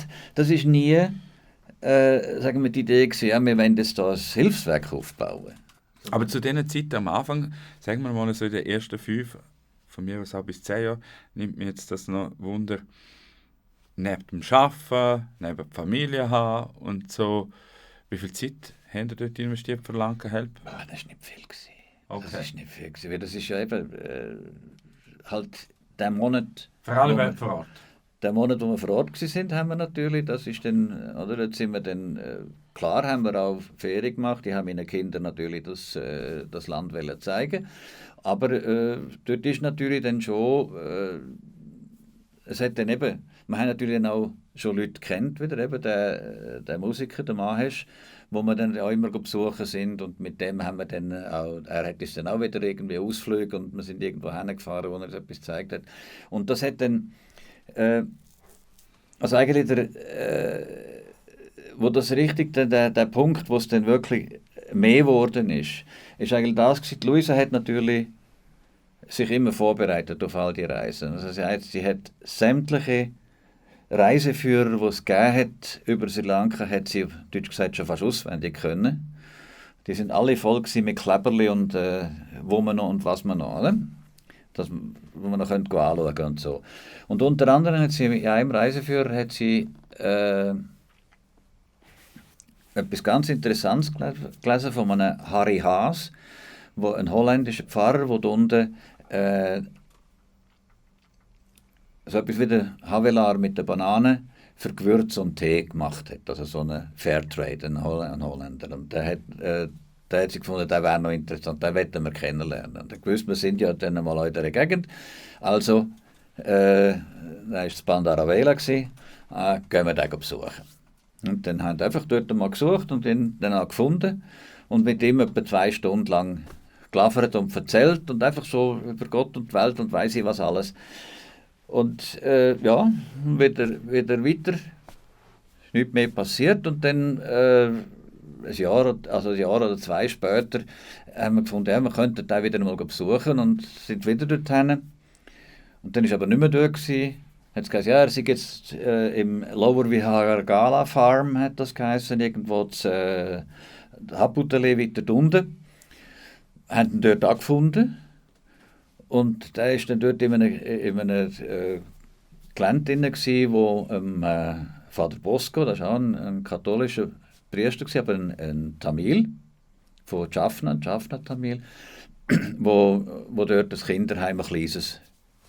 Speaker 2: sagen wir, die Idee gewesen, ja, wir wollen jetzt da ein Hilfswerk aufbauen.
Speaker 1: Aber zu dieser Zeit am Anfang, sagen wir mal so in den ersten 5, von mir aus auch bis 10 Jahren, nimmt mir jetzt das noch Wunder, neben dem Arbeiten, neben der Familie haben und so. Wie viel Zeit habt ihr dort investiert für Lankenhelp?
Speaker 2: Das war nicht viel gewesen.
Speaker 1: Okay.
Speaker 2: Das ist nicht viel gewesen, weil das ist ja eben halt der Monat...
Speaker 1: Vor allem vor Ort.
Speaker 2: Der Monat, wo wir vor Ort waren, haben wir natürlich, das ist dann, oder, jetzt sind wir dann, klar haben wir auch Ferien gemacht, die haben meinen Kindern natürlich das Land zeigen, aber dort ist natürlich dann schon, es hat dann eben, wir haben natürlich dann auch schon Leute kennt wieder, eben der Musiker, der Mahesh, wo wir dann auch immer besuchen sind, und mit dem haben wir dann auch, er hat uns dann auch wieder irgendwie Ausflüge und wir sind irgendwo hingefahren, wo er uns etwas gezeigt hat, und das hat dann also eigentlich wo das richtig, der Punkt, wo es dann wirklich mehr geworden ist eigentlich das gewesen. Die Luisa hat natürlich sich immer vorbereitet auf all die Reisen. Also sie hat sämtliche Reiseführer, die es gegeben hat, über Sri Lanka, hat sie, deutsch gesagt, schon fast auswendig können. Die sind alle voll mit Kleberli und wo man noch und was man noch, oder? Das, wo man noch anschauen könnte und so. Und unter anderem hat sie in einem Reiseführer hat sie etwas ganz Interessantes gelesen von einem Harry Haas, ein holländischer Pfarrer, der unten so etwas wie der Havelaar mit der Banane für Gewürz und Tee gemacht hat. Also so eine Fairtrade, ein Holländer. Und der hat sich gefunden, der wäre noch interessant, den wollten wir kennenlernen. Und er gewusst, wir sind ja dann mal in dieser Gegend. Also, da war es Bandaravela, gehen wir den besuchen. Und dann haben wir einfach dort mal gesucht und ihn dann auch gefunden. Und mit ihm etwa 2 Stunden lang gelaufen und erzählt und einfach so über Gott und die Welt und weiss ich was alles. Und ja, wieder weiter, ist nichts mehr passiert und dann ein Jahr oder 2 später haben wir gefunden, ja, wir könnten den wieder mal besuchen und sind wieder dorthin. Und dann war aber nicht mehr dort gewesen. Hat es gesagt, ja, er sei jetzt im Lower Vihargala Farm, hat das geheißen, irgendwo zu Haputale weiter unten. Haben ihn dort angefunden. Und der war dann dort in einem Gelände drin, wo Vater Bosco, das war auch ein katholischer Priester, aber ein Tamil, von Jaffna Tamil, wo dort das Kinderheim ein kleines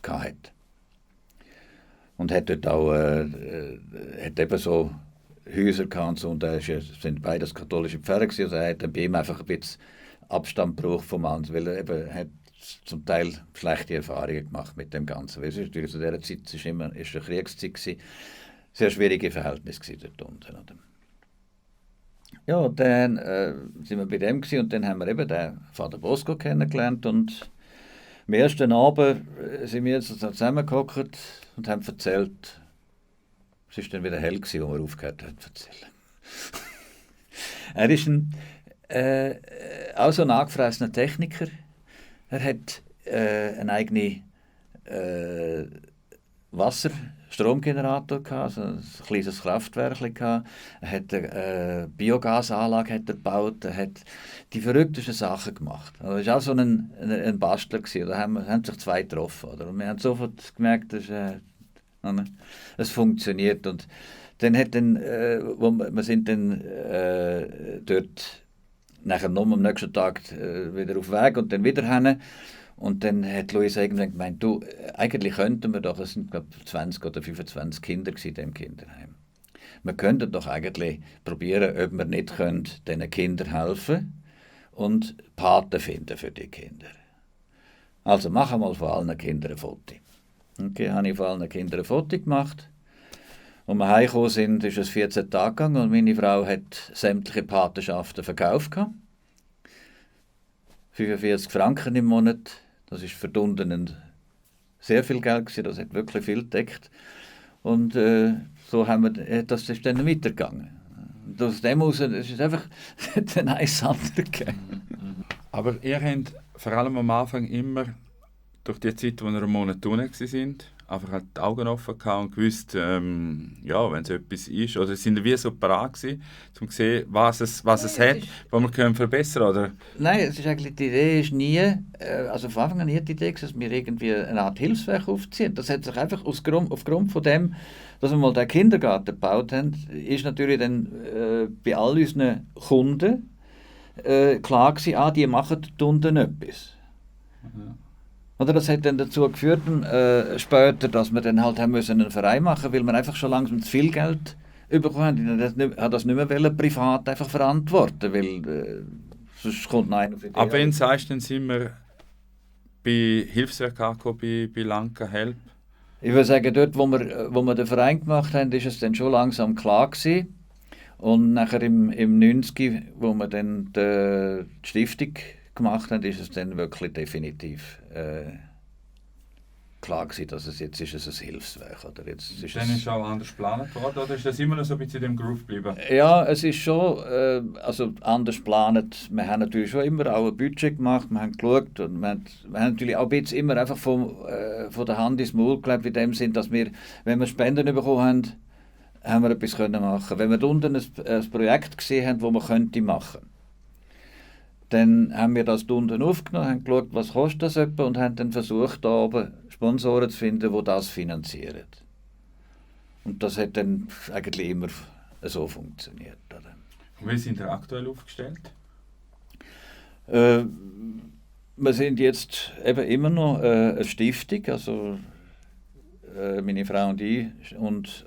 Speaker 2: hatte. Und hat dort auch hat eben so Häuser gehabt und so, und sind beides katholische Pfarrer gewesen, also er hat bei ihm einfach ein bisschen Abstand gebraucht vom anderen, weil er eben hat zum Teil schlechte Erfahrungen gemacht mit dem Ganzen. Weil es ist natürlich zu dieser Zeit ist eine Kriegszeit gewesen, sehr schwierige Verhältnisse dort unten. Oder? Ja, und dann sind wir bei dem gewesen, und dann haben wir eben den Vater Bosco kennengelernt und am ersten Abend sind wir jetzt zusammengehockt und haben erzählt. Es war dann wieder hell gewesen, als wir aufgehört haben zu erzählen. Er ist auch so ein angefressener Techniker. Er hat einen eigenen Wasserstromgenerator gehabt, also ein kleines Kraftwerk gehabt. Er hat eine Biogasanlage hat er gebaut. Er hat die verrücktesten Sachen gemacht. Also er war auch so ein Bastler gewesen. Da haben sich 2 getroffen. Oder? Und wir haben sofort gemerkt, dass es funktioniert. Und dann hat wir sind dann dort nachher noch am nächsten Tag wieder auf Weg und dann wieder hin. Und dann hat Luisa irgendwann gemeint, du, eigentlich könnten wir doch, es sind glaube 20 oder 25 Kinder in diesem Kinderheim. Wir könnten doch eigentlich probieren, ob wir nicht diesen Kindern helfen und Paten finden für die Kinder. Also machen wir mal von allen Kindern ein Foto. Okay, habe ich von allen Kindern ein Foto gemacht. Als wir heimgekommen sind, ist es 14 Tage gegangen und meine Frau hat sämtliche Patenschaften verkauft. 45 Franken im Monat, das ist für die Unten sehr viel Geld gewesen, das hat wirklich viel gedeckt. Und so das ist dann weitergegangen. Und aus dem heraus ist es einfach ein eins andere gegeben.
Speaker 1: Aber ihr habt vor allem am Anfang immer, durch die Zeit, wo ihr einen Monat unten sind, einfach halt die Augen offen gehabt und gewusst, ja, wenn es etwas ist, oder sind wie so parat gewesen, um zu sehen, was es hat, was wir können verbessern, oder?
Speaker 2: Nein, es ist eigentlich, die Idee ist nie, also von Anfang an nie die Idee, dass wir irgendwie eine Art Hilfswerk aufziehen. Das hat sich einfach aufgrund von dem, dass wir mal den Kindergarten gebaut haben, ist natürlich dann bei all unseren Kunden klar gewesen, die machen dort unten etwas. Ja. Oder das hat dann dazu geführt, später, dass wir dann halt haben müssen einen Verein machen, weil wir einfach schon langsam zu viel Geld bekommen haben. Ich habe das nicht mehr privat einfach verantworten, weil sonst kommt einer auf die Idee.
Speaker 1: Aber wenn sagst du, dann sind wir bei Hilfswerk angekommen, bei Lanka Help?
Speaker 2: Ich würde sagen, dort, wo wir den Verein gemacht haben, ist es dann schon langsam klar gewesen. Und nachher im 90, wo wir dann die Stiftung gemacht haben, ist es dann wirklich definitiv klar gewesen, dass es jetzt ist ein Hilfswerk. Oder jetzt ist
Speaker 1: Dann ist auch anders geplant worden, oder ist das immer noch so ein bisschen in dem Groove geblieben?
Speaker 2: Ja, es ist schon also anders geplant. Wir haben natürlich schon immer auch ein Budget gemacht, wir haben geschaut und wir haben natürlich auch ein bisschen immer einfach von der Hand ins Maul gelebt, in dem Sinn, dass wir, wenn wir Spenden bekommen haben, haben wir etwas können machen. Wenn wir da unten ein Projekt gesehen haben, das man könnte machen, dann haben wir das da unten aufgenommen, haben geschaut, was kostet das etwa und haben dann versucht, da oben Sponsoren zu finden, die das finanzieren. Und das hat dann eigentlich immer so funktioniert. Oder?
Speaker 1: Und wie sind ihr aktuell aufgestellt?
Speaker 2: Wir sind jetzt eben immer noch eine Stiftung, also meine Frau und ich und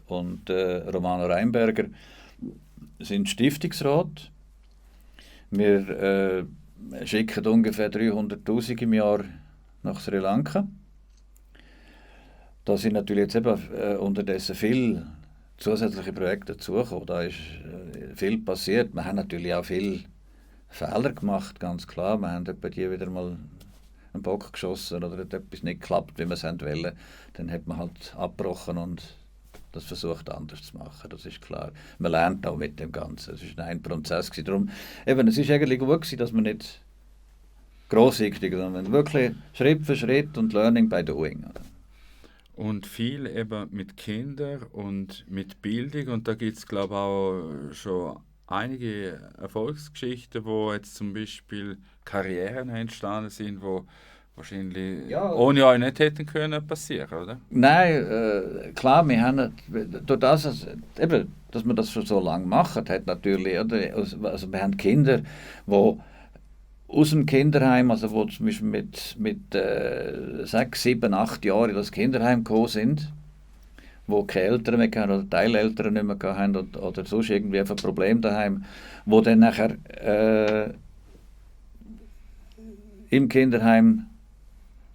Speaker 2: Romano Reinberger sind Stiftungsrat. Wir schicken ungefähr 300'000 im Jahr nach Sri Lanka. Da sind natürlich jetzt eben unterdessen viele zusätzliche Projekte dazugekommen. Da ist viel passiert. Wir haben natürlich auch viele Fehler gemacht, ganz klar. Wir haben etwa die wieder mal einen Bock geschossen oder hat etwas nicht geklappt, wie wir es wollen. Dann hat man halt abgebrochen und das versucht anders zu machen, das ist klar. Man lernt auch mit dem Ganzen. Es war ein Prozess. Darum, eben, es ist eigentlich gut gewesen, dass man nicht grosszügig, sondern wirklich Schritt für Schritt und Learning by Doing.
Speaker 1: Und viel eben mit Kindern und mit Bildung. Und da gibt es, glaube ich, auch schon einige Erfolgsgeschichten, wo jetzt zum Beispiel Karrieren entstanden sind, wo wahrscheinlich ohne euch nicht hätten können passieren, oder?
Speaker 2: Nein, klar, wir haben durch das, eben, dass wir das schon so lange machen, hat natürlich, oder, also wir haben Kinder, die aus dem Kinderheim, also wo zum Beispiel mit 6, 7, 8 Jahren in das Kinderheim gekommen sind, wo keine Eltern mehr hatten oder Teileltern nicht mehr hatten oder sonst irgendwie ein Problem daheim, wo dann nachher im Kinderheim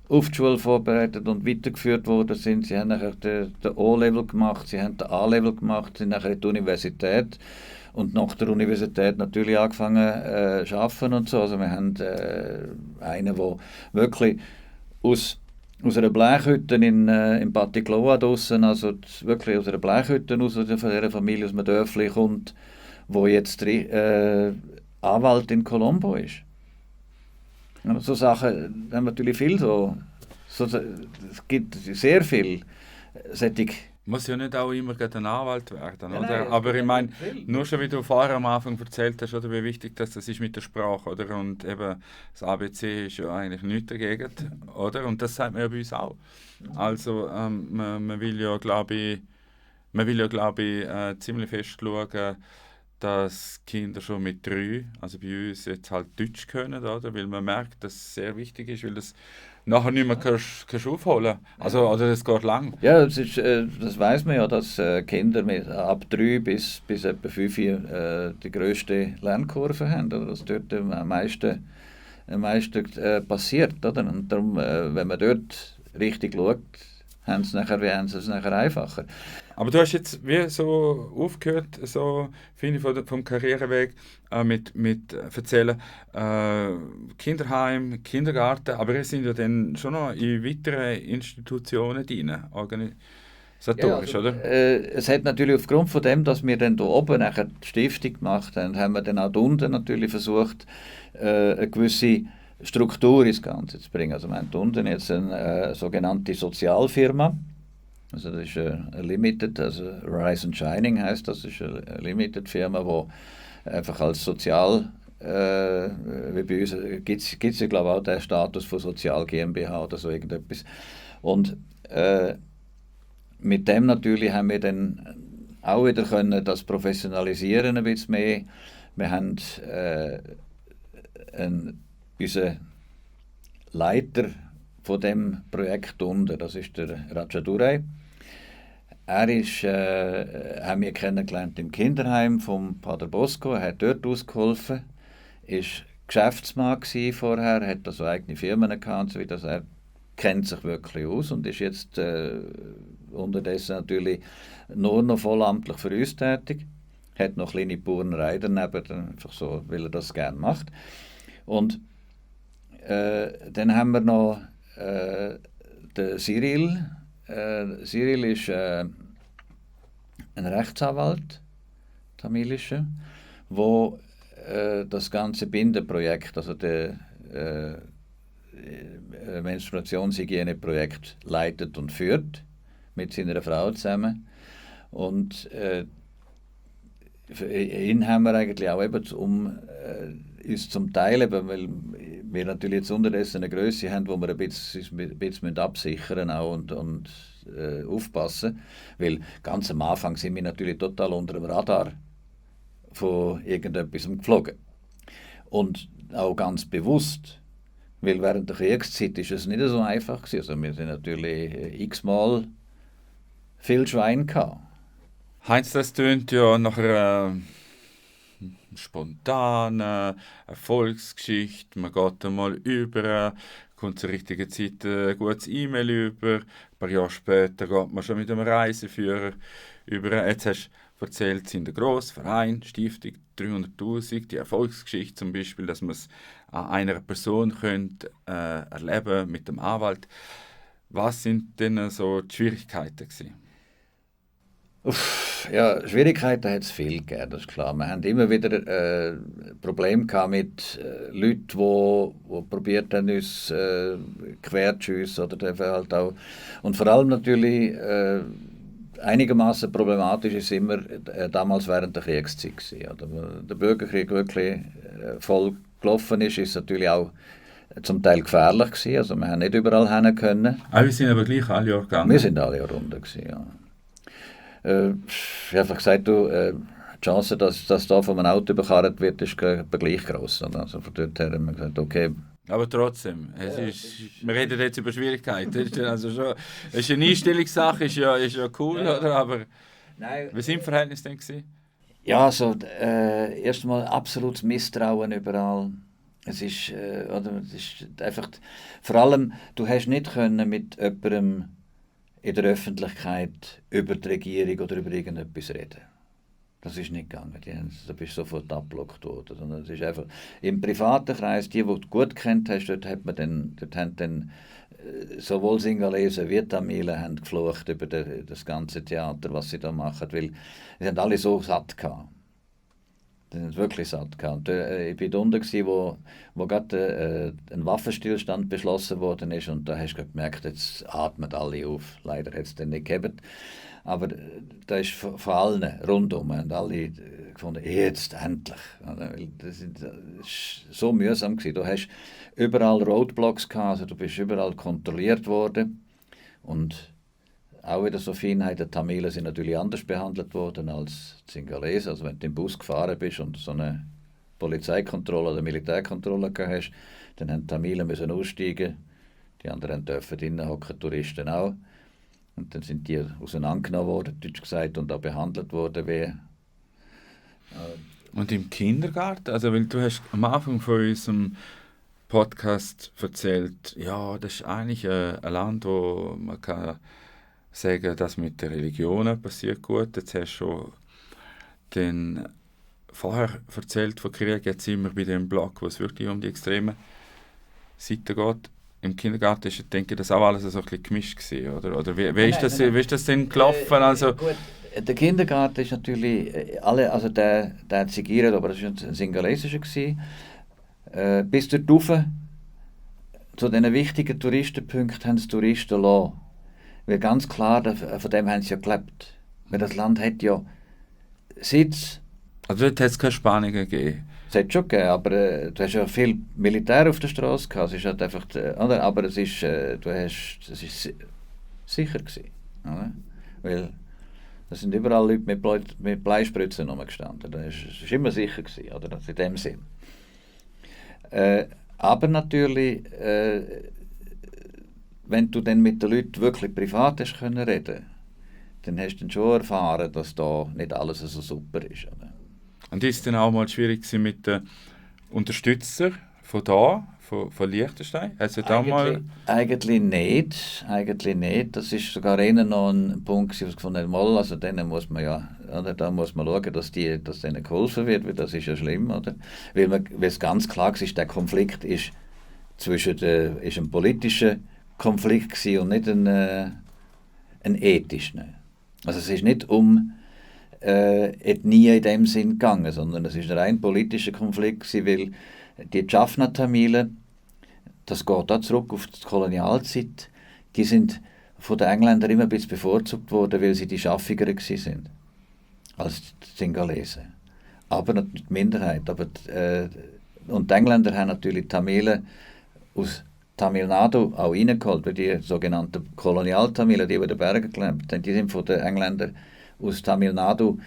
Speaker 2: auf die Schule vorbereitet und weitergeführt worden sind. Sie haben nachher den O-Level gemacht, sie haben den A-Level gemacht, sind nachher in die Universität und nach der Universität natürlich angefangen zu arbeiten und so. Also wir haben einen, der wirklich aus einer Blechhütte in Batticloa draussen, also wirklich aus einer Blechhütte aus von dieser Familie aus einem Dörfli kommt, wo jetzt Anwalt in Colombo ist. Ja, so Sachen haben wir natürlich viel so. Es gibt sehr viel solche.
Speaker 1: Muss ja nicht auch immer ein Anwalt werden, oder?
Speaker 2: Nein,
Speaker 1: aber ich meine, nur schon wie du vorher am Anfang erzählt hast, oder, wie wichtig das ist mit der Sprache, oder? Und eben das ABC ist ja eigentlich nichts dagegen, oder? Und das sagt man ja bei uns auch. Also man will ja, glaube ich, ziemlich fest schauen, dass Kinder schon mit 3, also bei uns jetzt halt Deutsch können, oder? Weil man merkt, dass es sehr wichtig ist, weil das nachher nicht mehr kannst aufholen. Also, oder das geht lang.
Speaker 2: Ja, das weiss man ja, dass Kinder ab 3 bis etwa 5 die grösste Lernkurve haben, oder? Dass dort am meisten passiert. Oder? Und darum, wenn man dort richtig schaut, haben sie es nachher einfacher.
Speaker 1: Aber du hast jetzt wie so aufgehört, so finde ich vom Karriereweg mit erzählen, Kinderheim, Kindergarten, aber ihr sind ja dann schon noch in weitere Institutionen drin, organisatorisch,
Speaker 2: ja, also,
Speaker 1: oder?
Speaker 2: Es hat natürlich aufgrund von dem, dass wir dann hier oben nachher die Stiftung gemacht haben, haben wir dann auch hier unten natürlich versucht, eine gewisse Struktur ins Ganze zu bringen. Also wir haben hier unten jetzt eine sogenannte Sozialfirma. Also das ist eine Limited, also Rise and Shining heißt das, ist eine Limited-Firma, die einfach als Sozial, wie bei uns gibt es ja glaube ich auch den Status von Sozial GmbH oder so irgendetwas. Und mit dem natürlich haben wir dann auch wieder können das professionalisieren ein bisschen mehr. Wir haben unseren Leiter von dem Projekt unten, das ist der Rajadurai. Er ist, haben wir kennengelernt im Kinderheim vom Pater Bosco, er hat dort ausgeholfen, ist Geschäftsmann vorher, hat also eigene Firmen gehabt und so weiter. Also er kennt sich wirklich aus und ist jetzt unterdessen natürlich nur noch vollamtlich für uns tätig. Hat noch kleine Bauernerei daneben, einfach so, weil er das gerne macht. Und dann haben wir noch der Cyril. Cyril ist ein Rechtsanwalt, tamilischer, wo das ganze Bindeprojekt, also der Menstruationshygieneprojekt leitet und führt, mit seiner Frau zusammen. Und für ihn haben wir eigentlich auch eben, um uns zum Teil, eben, weil wir natürlich jetzt unterdessen eine Größe haben, wo wir ein bisschen absichern auch und aufpassen. Weil ganz am Anfang sind wir natürlich total unter dem Radar von irgendetwas geflogen. Und auch ganz bewusst, weil während der Kriegszeit ist es nicht so einfach gewesen. Also wir sind natürlich x-mal viel Schwein gehabt.
Speaker 1: Heinz, das tönt ja nach einer spontanen Erfolgsgeschichte. Man geht einmal über, kommt zur richtigen Zeit ein gutes E-Mail über. Ein paar Jahre später geht man schon mit einem Reiseführer über. Jetzt hast du erzählt, sind ein grosser Verein, Stiftung 300'000, die Erfolgsgeschichte zum Beispiel, dass man es an einer Person könnte, erleben mit dem Anwalt. Was sind denn so die Schwierigkeiten gewesen?
Speaker 2: Ja, Schwierigkeiten hat es viel gegeben, das ist klar. Wir haben immer wieder Probleme gehabt mit Leuten, die probiert haben, uns quer zu schiessen oder halt auch. Und vor allem natürlich einigermaßen problematisch ist immer damals während der Kriegszeit gewesen. Oder? Der Bürgerkrieg wirklich voll gelaufen ist natürlich auch zum Teil gefährlich gewesen. Also wir haben nicht überall hin können.
Speaker 1: Wir sind aber gleich alle Jahre gegangen.
Speaker 2: Wir sind alle Jahre runter gewesen, ja. Ich habe einfach gesagt, die Chance, dass das da von einem Auto überkarrt wird, ist gleich gross. Also von dort her haben wir gesagt, okay.
Speaker 1: Aber trotzdem, wir reden jetzt über Schwierigkeiten. Es ist eine Einstellungssache, ist ja cool, oder? Aber
Speaker 2: nein,
Speaker 1: wie sind die Verhältnisse denn gewesen?
Speaker 2: Ja, also erstmal absolutes Misstrauen überall. Es ist einfach, vor allem, du hast nicht können mit jemandem in der Öffentlichkeit über die Regierung oder über irgendetwas reden. Das ist nicht gegangen. Da bist du sofort abgelockt worden. Sondern es ist einfach im privaten Kreis, die du gut kennt hast, dort haben dann sowohl Singalesen wie Tamilen haben geflucht über das ganze Theater, was sie da machen, weil sie haben alle so satt gehabt. Die sind wirklich satt gehabt. Ich war da unten, wo gerade ein Waffenstillstand beschlossen worden ist, und da hast du gemerkt, jetzt atmen alle auf. Leider hat es den nicht gegeben. Aber da ist von allen rundum und alle gefunden, jetzt endlich. Das war so mühsam gewesen. Du hast überall Roadblocks gehabt, also du bist überall kontrolliert worden. Und auch wieder so Feinheiten, die Tamilen sind natürlich anders behandelt worden als die Singalesen. Also wenn du im Bus gefahren bist und so eine Polizeikontrolle oder Militärkontrolle gehabt hast, dann haben die Tamilen müssen aussteigen. Die anderen dürfen drinnen hocken, Touristen auch. Und dann sind die auseinandergenommen worden, deutsch gesagt, und auch behandelt worden wie...
Speaker 1: Und im Kindergarten? Also, weil du hast am Anfang von unserem Podcast erzählt, ja, das ist eigentlich ein Land, wo man kann sagen, dass mit den Religionen passiert gut. Jetzt hast du schon vorher erzählt von Krieg, jetzt sind wir bei dem Block, wo es wirklich um die extreme Seite geht. Im Kindergarten ist, denke ich, das auch alles so ein bisschen gemischt gewesen, oder wie ist das denn gelaufen? Also,
Speaker 2: gut. Der Kindergarten ist natürlich, also der hat sigiert, aber das war ein singalesischer gewesen. Bis dort rauf, zu diesen wichtigen Touristenpunkten, haben sie Touristen gelassen. Weil ganz klar, von dem haben sie ja gelebt. Weil das Land hat ja Sitz.
Speaker 1: Also dort hat es keine Spannungen gegeben?
Speaker 2: Es hat schon gegeben, aber du hast ja viel Militär auf der Straße gehabt. Es ist halt einfach, aber es ist sicher gewesen. Oder? Weil da sind überall Leute mit Bleispritzen rumgestanden. Das ist immer sicher gewesen, oder? In dem Sinn. Aber natürlich, wenn du dann mit den Leuten wirklich privat hast können reden, dann hast du dann schon erfahren, dass da nicht alles so super ist. Oder?
Speaker 1: Und ist es dann auch mal schwierig mit den Unterstützern von da, von Liechtenstein? Also
Speaker 2: Eigentlich nicht. Das ist sogar eher noch ein Punkt, wo ich gefunden habe, also denen muss man ja, oder, da muss man schauen, dass denen geholfen wird, weil das ist ja schlimm, oder? Weil es ganz klar ist, der Konflikt ist zwischen ist ein politischer Konflikt gewesen und nicht ein ethischer. Also es ist nicht um Ethnie in dem Sinn gegangen, sondern es ist ein rein politischer Konflikt gewesen, weil die Jaffna-Tamilen, das geht auch zurück auf die Kolonialzeit, die sind von den Engländern immer ein bisschen bevorzugt worden, weil sie die Schaffiger waren als die Singalesen. Aber natürlich die Minderheit. Und die Engländer haben natürlich die Tamilen aus Tamil Nadu auch reingeholt, weil die sogenannten Kolonialtamilen, die über den Bergen gelebt haben, die sind von den Engländern aus Tamil Nadu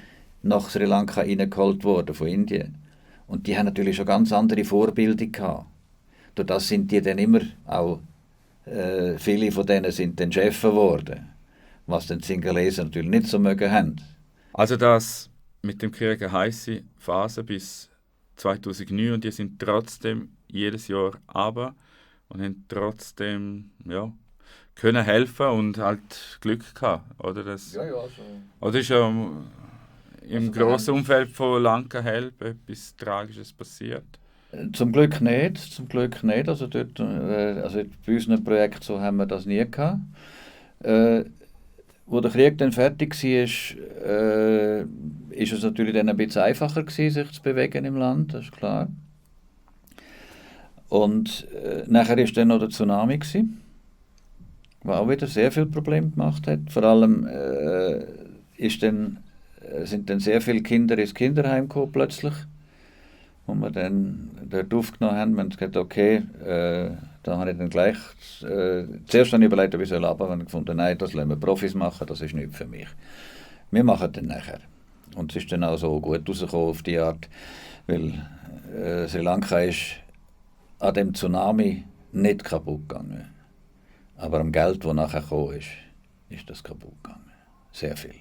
Speaker 2: nach Sri Lanka reingeholt worden, von Indien. Und die haben natürlich schon ganz andere Vorbilder gehabt. Durch das sind die dann immer auch, viele von denen sind dann Chefs geworden, was den Singalesen natürlich nicht so mögen haben.
Speaker 1: Also das mit dem Krieg eine heisse Phase bis 2009 und die sind trotzdem jedes Jahr runter und haben trotzdem können helfen und halt Glück gehabt, oder?
Speaker 2: Ja, so.
Speaker 1: Oder ist ja im grossen Umfeld von Lanka Help etwas Tragisches passiert?
Speaker 2: Zum Glück nicht. Also, dort, also bei unserem Projekt so haben wir das nie gehabt. Wo der Krieg dann fertig war, ist es natürlich dann ein bisschen einfacher gewesen, sich zu bewegen im Land, das ist klar. Und nachher war dann noch der Tsunami gewesen, der auch wieder sehr viele Probleme gemacht hat. Vor allem sind dann sehr viele Kinder ins Kinderheim gekommen plötzlich, wo wir dann dort aufgenommen haben. Wir haben gesagt, okay, da habe ich dann gleich, zuerst habe ich überlegt, ob ich runter soll, ich gefunden, nein, das lassen wir Profis machen, das ist nichts für mich. Wir machen dann nachher. Und es ist dann auch so gut rausgekommen auf die Art, weil Sri Lanka ist an dem Tsunami nicht kaputt gegangen. Aber am Geld, das nachher gekommen ist das kaputt gegangen. Sehr viel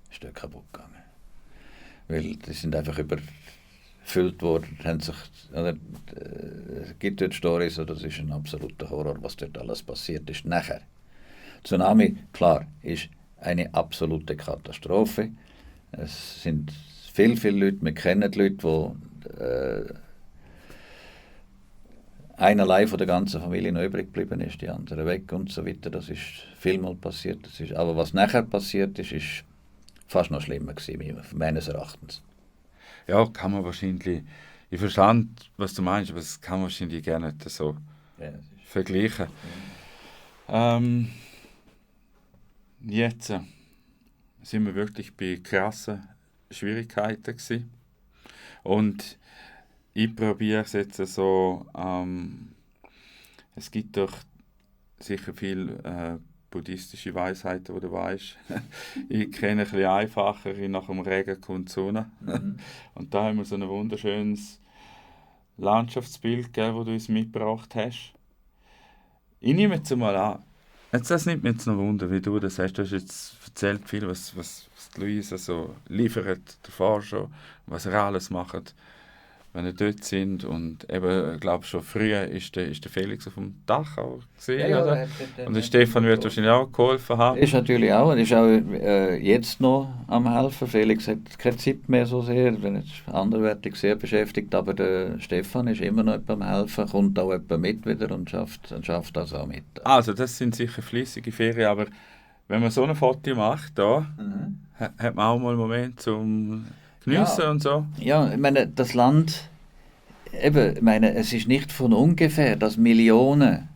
Speaker 2: ist dort kaputt gegangen. Weil die sind einfach überfüllt worden. Es gibt dort Storys, das ist ein absoluter Horror, was dort alles passiert ist. Nachher. Tsunami, klar, ist eine absolute Katastrophe. Es sind viele Leute, wir kennen die Leute, die einer allein von der ganzen Familie noch übrig geblieben ist, die anderen weg und so weiter. Das ist vielmal passiert. Aber was nachher passiert ist fast noch schlimmer gewesen, meines Erachtens.
Speaker 1: Ja, kann man wahrscheinlich, ich verstand, was du meinst, aber das kann man wahrscheinlich gerne nicht so vergleichen. Jetzt sind wir wirklich bei krassen Schwierigkeiten gewesen. Und ich probiere es jetzt so, es gibt doch sicher viele buddhistische Weisheiten, die du weißt. Ich kenne ein bisschen einfachere, nach dem Regen kommt die Sonne. Und da haben wir so ein wunderschönes Landschaftsbild, das du uns mitgebracht hast. Ich nehme jetzt mal an, das nimmt mich jetzt noch Wunder, wie du das hast. Du hast jetzt erzählt viel, was Luisa so liefert, der Forscher, was er alles macht, wenn wir dort sind. Und eben, ich glaube, schon früher ist der Felix auf dem Dach auch gesehen,
Speaker 2: ja,
Speaker 1: oder? Und der Stefan wird wahrscheinlich auch geholfen haben.
Speaker 2: Ist natürlich auch, und ist auch jetzt noch am helfen. Felix hat keine Zeit mehr so sehr, er ist anderweitig sehr beschäftigt, aber der Stefan ist immer noch beim Helfen, kommt auch jemand mit wieder und schafft das auch mit.
Speaker 1: Also das sind sicher fließige Ferien, aber wenn man so ein Foto macht, da, hat man auch mal einen Moment zum Geniessen und so.
Speaker 2: Ja, ich meine, das Land, es ist nicht von ungefähr, dass Millionen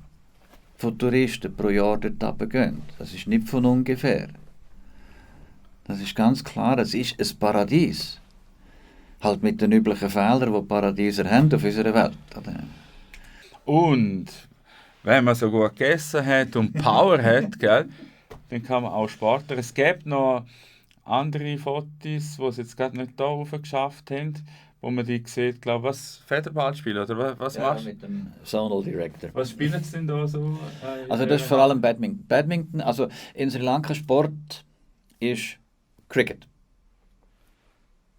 Speaker 2: von Touristen pro Jahr dort runtergehen. Das ist nicht von ungefähr. Das ist ganz klar, es ist ein Paradies. Halt mit den üblichen Fehlern, die Paradieser haben auf unserer Welt.
Speaker 1: Und wenn man so gut gegessen hat und Power hat, gell, dann kann man auch sporteln. Es gibt noch andere Fotos, die es jetzt gerade nicht da rauf geschafft haben, wo man die sieht, glaube ich, Federball spielen, oder was machst du?
Speaker 2: Ja, mit dem Zonal Director.
Speaker 1: Was spielen sie denn da so?
Speaker 2: Also das ist vor allem Badminton. Badminton, also in Sri Lanka Sport ist Cricket.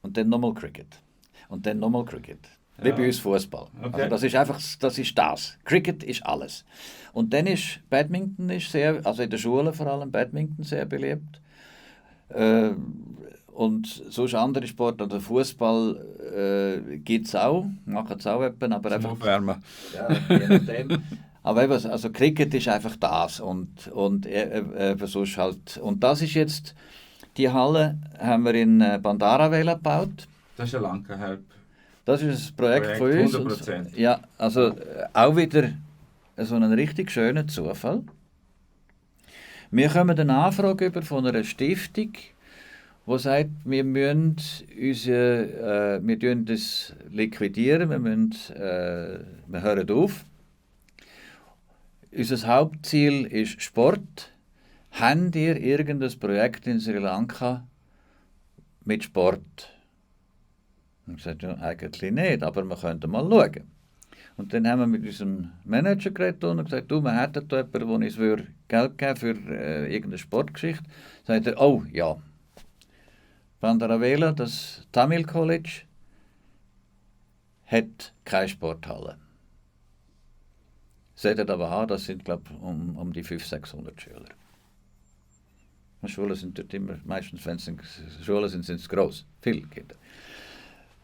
Speaker 2: Und dann nochmal Cricket. Und dann nochmal Cricket. Wie bei uns Fußball.
Speaker 1: Okay.
Speaker 2: Also das ist das. Cricket ist alles. Und dann ist Badminton also in der Schule vor allem Badminton sehr beliebt. Und sonst andere Sportarten, also Fußball gibt es auch, machen es auch etwa, aber
Speaker 1: einfach aufwärmen.
Speaker 2: Ja, je nachdem. Aber eben, also Cricket ist einfach das und sonst halt. Und das ist jetzt, die Halle haben wir in Bandaravela gebaut.
Speaker 1: Das ist ein Lankenhelp.
Speaker 2: Das ist ein Projekt von uns.
Speaker 1: 100%.
Speaker 2: Ja, also auch wieder so einen richtig schönen Zufall. Wir bekommen eine Anfrage über von einer Stiftung, die sagt, wir müssen das liquidieren, wir hören auf. Unser Hauptziel ist Sport. Habt ihr irgendein Projekt in Sri Lanka mit Sport? Und ich sagte, ja, eigentlich nicht, aber wir könnten mal schauen. Und dann haben wir mit unserem Manager geredet und gesagt, du, wir hätten da jemanden, der uns Geld geben für irgendeine Sportgeschichte. Sagt er, oh ja, Bandaravela, das Tamil College, hat keine Sporthalle. Sollten aber haben, das sind, glaube ich, um die 500-600 Schüler. Die Schulen sind dort immer, meistens, wenn es Schulen sind es gross, viele Kinder.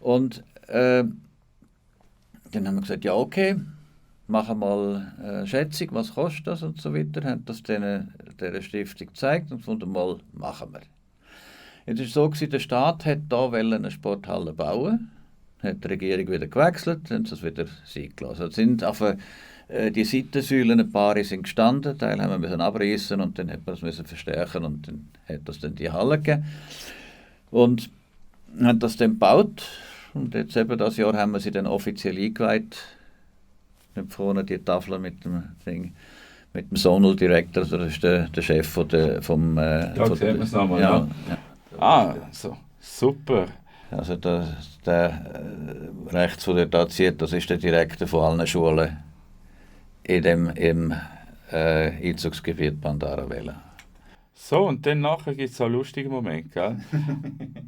Speaker 2: Und dann haben wir gesagt, ja okay, machen mal eine Schätzung, was kostet das und so weiter. Haben das dieser Stiftung gezeigt und gefunden, mal machen wir. Jetzt war es so, der Staat hat da eine Sporthalle bauen, hat die Regierung wieder gewechselt, haben sie es wieder sein gelassen. Also sind auf die Seitensäulen ein paar sind gestanden, Teil haben wir abreißen und dann hat man es verstärken und dann hat das dann die Halle gegeben. Und haben das dann gebaut. Und jetzt eben das Jahr haben wir sie dann offiziell eingeweiht. Nicht vorne die Tafel mit dem Ding, mit dem Zonal Director, also das ist der Chef vom...
Speaker 1: Da sieht man es nochmal, ja. Ah, so, super.
Speaker 2: Also der rechts, der da zieht, das ist der Direktor von allen Schulen im Einzugsgebiet Bandaravela.
Speaker 1: So, und dann nachher gibt es so einen lustigen Moment, gell?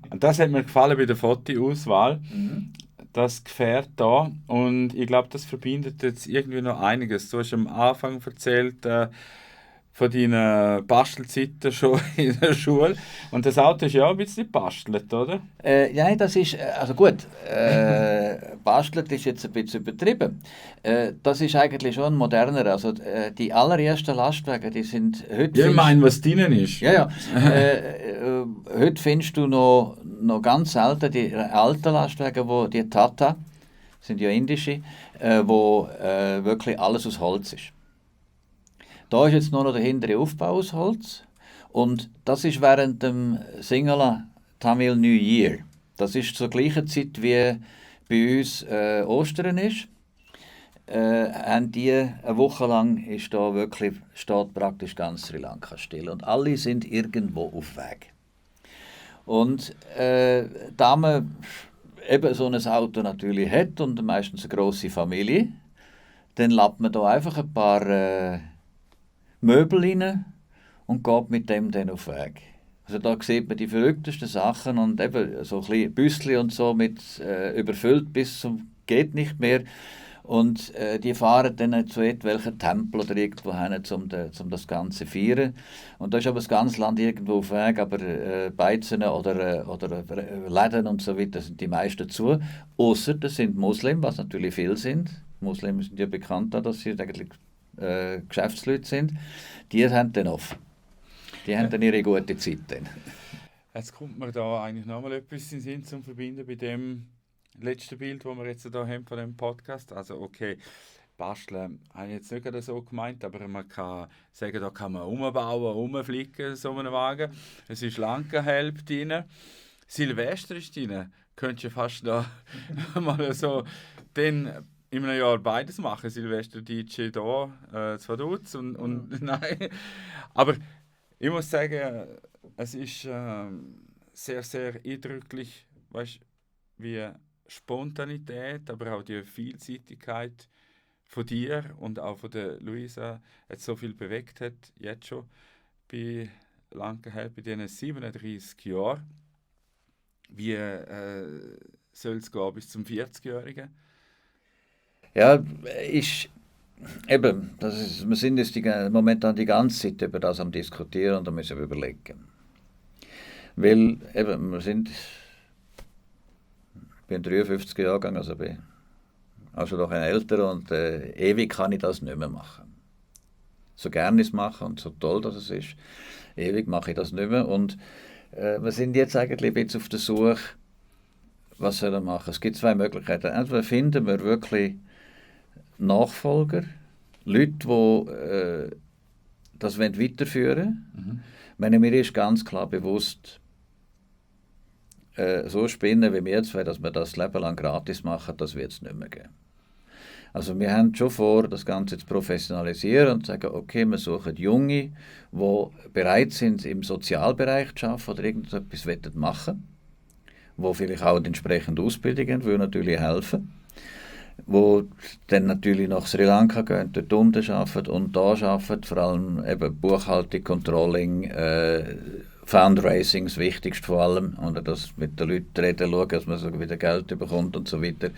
Speaker 1: Und das hat mir gefallen bei der Fotoauswahl. Das Gefährt da. Und ich glaube, das verbindet jetzt irgendwie noch einiges. Du hast am Anfang erzählt von deinen Bastelzeiten schon in der Schule. Und das Auto ist ja auch ein bisschen gebastelt, oder?
Speaker 2: Ja, das ist, also gut, bastelt ist jetzt ein bisschen übertrieben. Das ist eigentlich schon moderner. Also die allerersten Lastwagen, die sind heute...
Speaker 1: Ja, ich meine, was drinnen ist.
Speaker 2: Ja, ja. Heute findest du noch ganz selten die alten Lastwagen, die Tata, sind ja indische, wo wirklich alles aus Holz ist. Da ist jetzt nur noch der hintere Aufbau aus Holz. Und das ist während dem Singhala Tamil New Year. Das ist zur gleichen Zeit wie bei uns Ostern ist. Haben die eine Woche lang ist da wirklich, steht praktisch ganz Sri Lanka still. Und alle sind irgendwo auf Weg. Und da man eben so ein Auto natürlich hat und meistens eine grosse Familie, dann lädt man da einfach ein paar Möbel rein und geht mit dem dann auf Weg. Also da sieht man die verrücktesten Sachen und eben so ein bisschen Büsschen und so mit überfüllt bis zum geht nicht mehr. Und die fahren dann zu etwelchen Tempeln oder irgendwo hin, um das Ganze zu feiern. Und da ist aber das ganze Land irgendwo auf Weg, aber Beizen oder Läden und so weiter sind die meisten zu. Ausser das sind Muslimen, was natürlich viele sind. Muslime sind ja bekannt, dass sie eigentlich Geschäftsleute sind. Die haben dann offen. Die haben dann ihre gute Zeit. Dann.
Speaker 1: Jetzt kommt mir da eigentlich nochmal etwas in den Sinn zum Verbinden bei dem letzten Bild, das wir jetzt hier haben von dem Podcast. Also okay, basteln habe ich jetzt nicht so gemeint, aber man kann sagen, da kann man umbauen, umflicken, so einen Wagen. Es ist Lankenhelp drin. Silvester ist drin. Könntest du fast noch mal so den in einem Jahr beides machen. Silvester DJ da, zwar tut's und nein. Aber ich muss sagen, es ist sehr, sehr eindrücklich, weißt, wie Spontanität, aber auch die Vielseitigkeit von dir und auch von der Luisa jetzt so viel bewegt hat, jetzt schon bei Lankenhelp, bei diesen 37 Jahren. Wie soll es gehen bis zum 40-Jährigen?
Speaker 2: Ja, wir sind jetzt momentan die ganze Zeit über das am Diskutieren und da müssen wir überlegen. Weil eben, ich bin 53 Jahre gegangen, also bin also doch ein älterer, und ewig kann ich das nicht mehr machen. So gerne ich es mache und so toll, dass es ist, ewig mache ich das nicht mehr. Und wir sind jetzt eigentlich ein bisschen auf der Suche, was soll er machen. Es gibt zwei Möglichkeiten. Entweder finden wir wirklich Nachfolger, Leute, die das weiterführen wollen. Mir ist ganz klar bewusst, so spinnen wie wir zwei, dass wir das Leben lang gratis machen, das wird es nicht mehr geben. Also wir haben schon vor, das Ganze zu professionalisieren und zu sagen, okay, wir suchen Junge, die bereit sind, im Sozialbereich zu arbeiten oder irgendetwas machen wollen, die vielleicht auch die entsprechende Ausbildung haben, würde natürlich helfen, die dann natürlich nach Sri Lanka gehen, dort unten arbeiten und da arbeiten, vor allem eben Buchhaltung, Controlling, Fundraising, das Wichtigste vor allem, oder das mit den Leuten reden, schauen, dass man so wieder Geld bekommt und so weiter,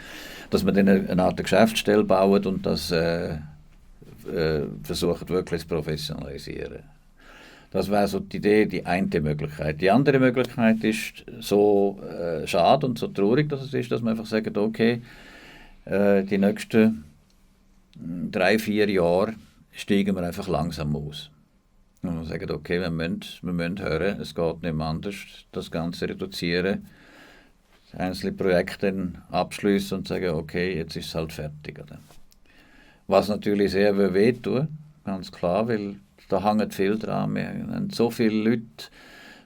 Speaker 2: dass man dann eine Art Geschäftsstelle baut und das versucht wirklich zu professionalisieren. Das wäre so die Idee, die eine Möglichkeit. Die andere Möglichkeit ist so schade und so traurig, dass es ist, dass man einfach sagt, okay, die nächsten 3-4 Jahre steigen wir einfach langsam aus. Und man sagt, okay, wir müssen hören, es geht nicht mehr anders, das Ganze reduzieren, einzelne Projekte abschließen und sagen, okay, jetzt ist es halt fertig. Oder? Was natürlich sehr wehtut, ganz klar, weil da hängt viel dran. Wir haben so viele Leute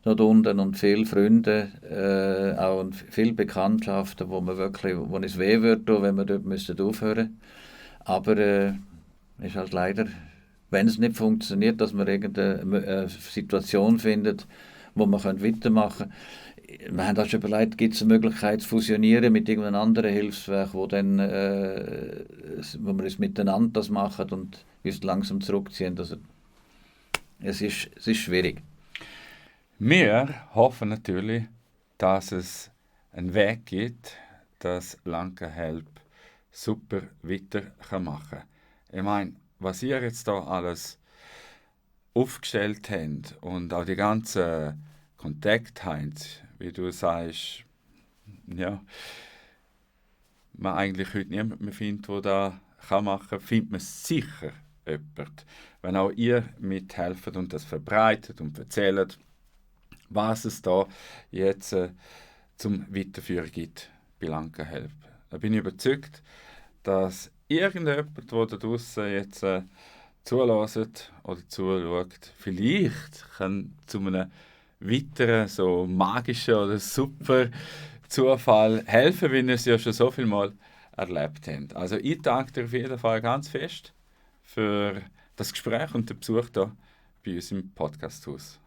Speaker 2: dort unten und viele Freunde, auch und viele Bekanntschaften, wo es weh würde, wenn wir dort aufhören müssten. Aber ist halt leider, wenn es nicht funktioniert, dass man irgendeine Situation findet, wo man weitermachen können. Wir haben auch schon überlegt, gibt es eine Möglichkeit zu fusionieren mit irgendeinem anderen Hilfswerk, wo wir es miteinander das machen und uns langsam zurückziehen. Also, es ist schwierig.
Speaker 1: Wir hoffen natürlich, dass es einen Weg gibt, dass Lanka Help super weiter machen kann. Ich meine, was ihr jetzt da alles aufgestellt habt und auch die ganzen Kontakte habt, wie du sagst, ja, man eigentlich heute niemand mehr findet, der das machen kann, findet man sicher jemand. Wenn auch ihr mithelft und das verbreitet und erzählt, was es da jetzt zum Weiterführen gibt bei Lanka Help. Da bin ich überzeugt, dass irgendjemand, der da draussen jetzt zulässt oder zuschaut, vielleicht kann zu einem weiteren, so magischen oder super Zufall helfen, wie wir es ja schon so viel Mal erlebt haben. Also ich danke dir auf jeden Fall ganz fest für das Gespräch und den Besuch hier bei uns im Podcasthaus.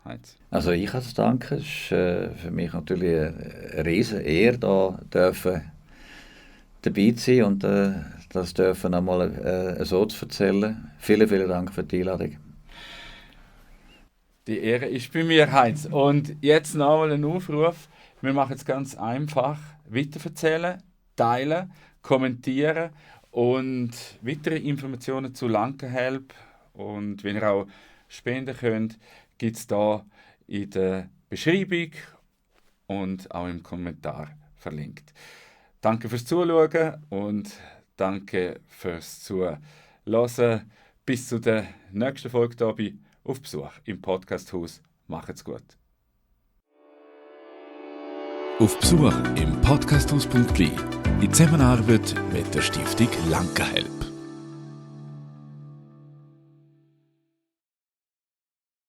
Speaker 2: Also ich kann es danken. Es ist für mich natürlich eine riesen Ehre, da dabei zu sein und das dürfen einmal so zu erzählen. Vielen Dank für die Einladung.
Speaker 1: Die Ehre ist bei mir, Heinz. Und jetzt noch einmal ein Aufruf. Wir machen es ganz einfach. Weiterverzählen, teilen, kommentieren und weitere Informationen zu Lanka Help und wenn ihr auch spenden könnt, gibt es da in der Beschreibung und auch im Kommentar verlinkt. Danke fürs Zuschauen und danke fürs Zuhören. Bis zu der nächsten Folge hier bei Auf Besuch im Podcasthaus. Macht's gut.
Speaker 3: Auf Besuch im Podcasthaus.li in Zusammenarbeit mit der Stiftung Lanka Help.